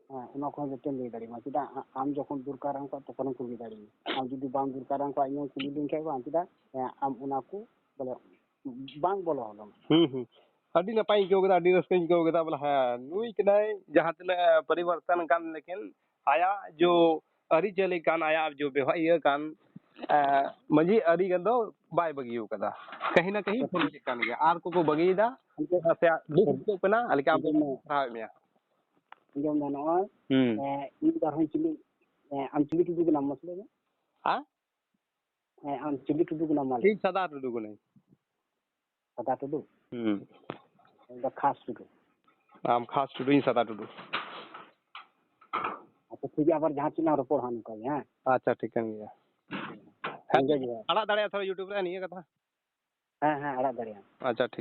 ᱦᱮᱸ, ᱚᱱᱟ ᱠᱚᱦᱚᱸ ᱡᱚᱛᱚᱧ ᱞᱟᱹᱭ ᱫᱟᱲᱮᱭᱟᱢᱟ᱾ ᱪᱮᱫᱟᱜ, ᱟ-, ᱟᱢ ᱡᱚᱠᱷᱚᱱ ᱫᱚᱨᱠᱟᱨᱟᱢ ᱠᱷᱟᱡ, ᱛᱚᱠᱷᱚᱱᱮᱢ ᱠᱩᱞᱤ ᱫᱟᱲᱮᱭᱟᱹᱧᱟ᱾ ᱟᱢ ᱡᱩᱫᱤ ᱵᱟᱢ ᱫᱚᱨᱠᱟᱨᱟᱢ ᱠᱷᱟᱡ, ᱤᱧᱮᱢ ᱠᱩᱞᱤ ᱞᱤᱧ ᱠᱷᱟᱡ ᱵᱟᱝ, ᱪᱮᱫᱟᱜ, ᱦᱮᱸ, ᱟᱢ ᱚᱱᱟ ᱠᱚ ᱵᱚᱞᱮ ᱵᱟᱝ ᱵᱚᱞᱚ ᱟᱞᱚᱢ᱾ ᱦᱩᱸ, ᱦᱩᱸ᱾ ᱟᱹᱰᱤ ᱱᱟᱯᱟᱭᱤᱧ ᱟᱹᱭᱠᱟᱹᱣ ᱠᱮᱫᱟ, ᱟᱹᱰᱤ ᱨᱟᱹᱥᱠᱟᱹᱧ ᱟᱹᱭᱠᱟᱹᱣ ᱠᱮᱫᱟ᱾ ᱵᱚᱞᱮ, ᱦᱮᱸ, ᱱᱩᱭ ᱠᱟᱱᱟᱭ, ᱡᱟᱦᱟᱸ ᱛᱤᱱᱟᱹᱜ ᱯᱚᱨᱤᱵᱚᱨᱛᱚᱱ ᱠᱟᱱ, ᱞᱮᱠᱤᱱ ᱟᱭᱟᱜ ᱡᱚ ᱟᱹᱨᱤᱪᱟᱹᱞᱤ ᱠᱟᱱ, ᱟᱭᱟᱜ ᱡᱚ ᱵᱮᱣᱦᱟᱨ ᱤᱭᱟᱹ ᱠᱟᱱ, ᱮ, ᱢᱟᱹᱡᱷᱤ ᱟᱹᱨᱤ ᱜᱟᱱ ᱫᱚ ᱵᱟᱭ ᱵᱟᱹᱜᱤ ᱟᱠᱟᱫᱟ᱾ ᱠᱟᱹᱦᱤ ᱱᱟ ᱠᱟᱹᱦᱤ ᱯᱷᱚᱞ ᱪᱮᱫ ᱠᱟᱱ ᱜᱮᱭᱟ, ᱟᱨ ᱠᱚᱠᱚ ᱵᱟᱹᱜᱤᱭᱮᱫᱟ᱾ ᱟᱪᱪᱷᱟ᱾ ᱱᱟᱥᱮᱭᱟᱜ ᱫᱩᱠ ᱟᱹᱭᱠᱟᱹᱜ ᱠᱟᱱᱟ, ᱟᱞᱮᱠᱟ ᱟᱵᱚ ᱟᱸᱡᱚᱢ ᱢᱮ᱾ ᱥᱟᱨᱦᱟᱣᱮᱫ ᱢᱮᱭᱟ᱾ ᱟᱸᱡᱚᱢ ᱢᱮ, ᱱᱚᱜᱼᱚᱭ, ᱦᱩᱸ᱾ ᱮ, ᱤᱧ ᱫᱚ ᱟᱨᱦᱚᱸᱧ ᱪᱤᱞᱤ, ᱮ, ᱟᱢ ᱪᱤᱞᱤ ᱴᱩᱰᱩ ᱠᱟᱱᱟᱢ ᱢᱟᱥᱮ ᱞᱟᱹᱭ ᱢᱮ? ᱦᱮᱸ? ᱦᱮᱸ, ᱟᱢ ᱪᱤᱞᱤ ᱴᱩᱰᱩ ᱠᱟᱱᱟᱢ ᱢᱟ ᱞᱟᱹᱭ ᱤᱧ ᱢᱮ? ᱥᱟᱫᱟ ᱴᱩᱰᱩ ᱠᱟᱹᱱᱟᱹᱧ᱾ ᱥᱟᱫᱟ ᱴᱩᱰᱩ? ᱦᱩᱸ᱾ ᱤᱧ ᱫᱚ ᱠᱷᱟᱥ ᱴᱩᱰᱩ᱾ ᱟᱢ ᱠᱷᱟᱥ ᱴᱩᱰᱩ, ᱤᱧ ᱥᱟᱫᱟ ᱴᱩᱰᱩ᱾ ᱟᱪᱪᱷᱟ, ᱴᱷᱤᱠ ᱜᱮᱭᱟ, ᱟᱵᱟᱨ ᱡᱟᱦᱟᱸ ᱛᱤᱱᱟᱹᱜ ᱨᱚᱯᱚᱲ ᱦᱟᱸᱜ ᱱᱚᱝᱠᱟ ᱜᱮ, ᱦᱮᱸ? ᱟᱪᱪᱷᱟ, ᱴᱷᱤᱠᱟᱹᱱ ᱜᱮᱭᱟ᱾ ᱦᱮᱸ, ᱤᱱᱠᱟᱹ ᱜᱮ᱾ ᱟᱲᱟᱜ ᱫᱟᱲᱮᱭᱟᱜᱼᱟ ᱛᱷᱚᱲᱟ YouTube ᱨᱮ ᱱᱤᱭᱟᱹ ᱠᱟᱛᱷᱟ? ᱦᱮᱸ, ᱦᱮᱸ, ᱟᱲᱟᱜ ᱫᱟᱲᱮᱭᱟᱜᱼᱟ᱾ ᱟᱪᱪᱷᱟ, ᱴᱷᱤᱠ᱾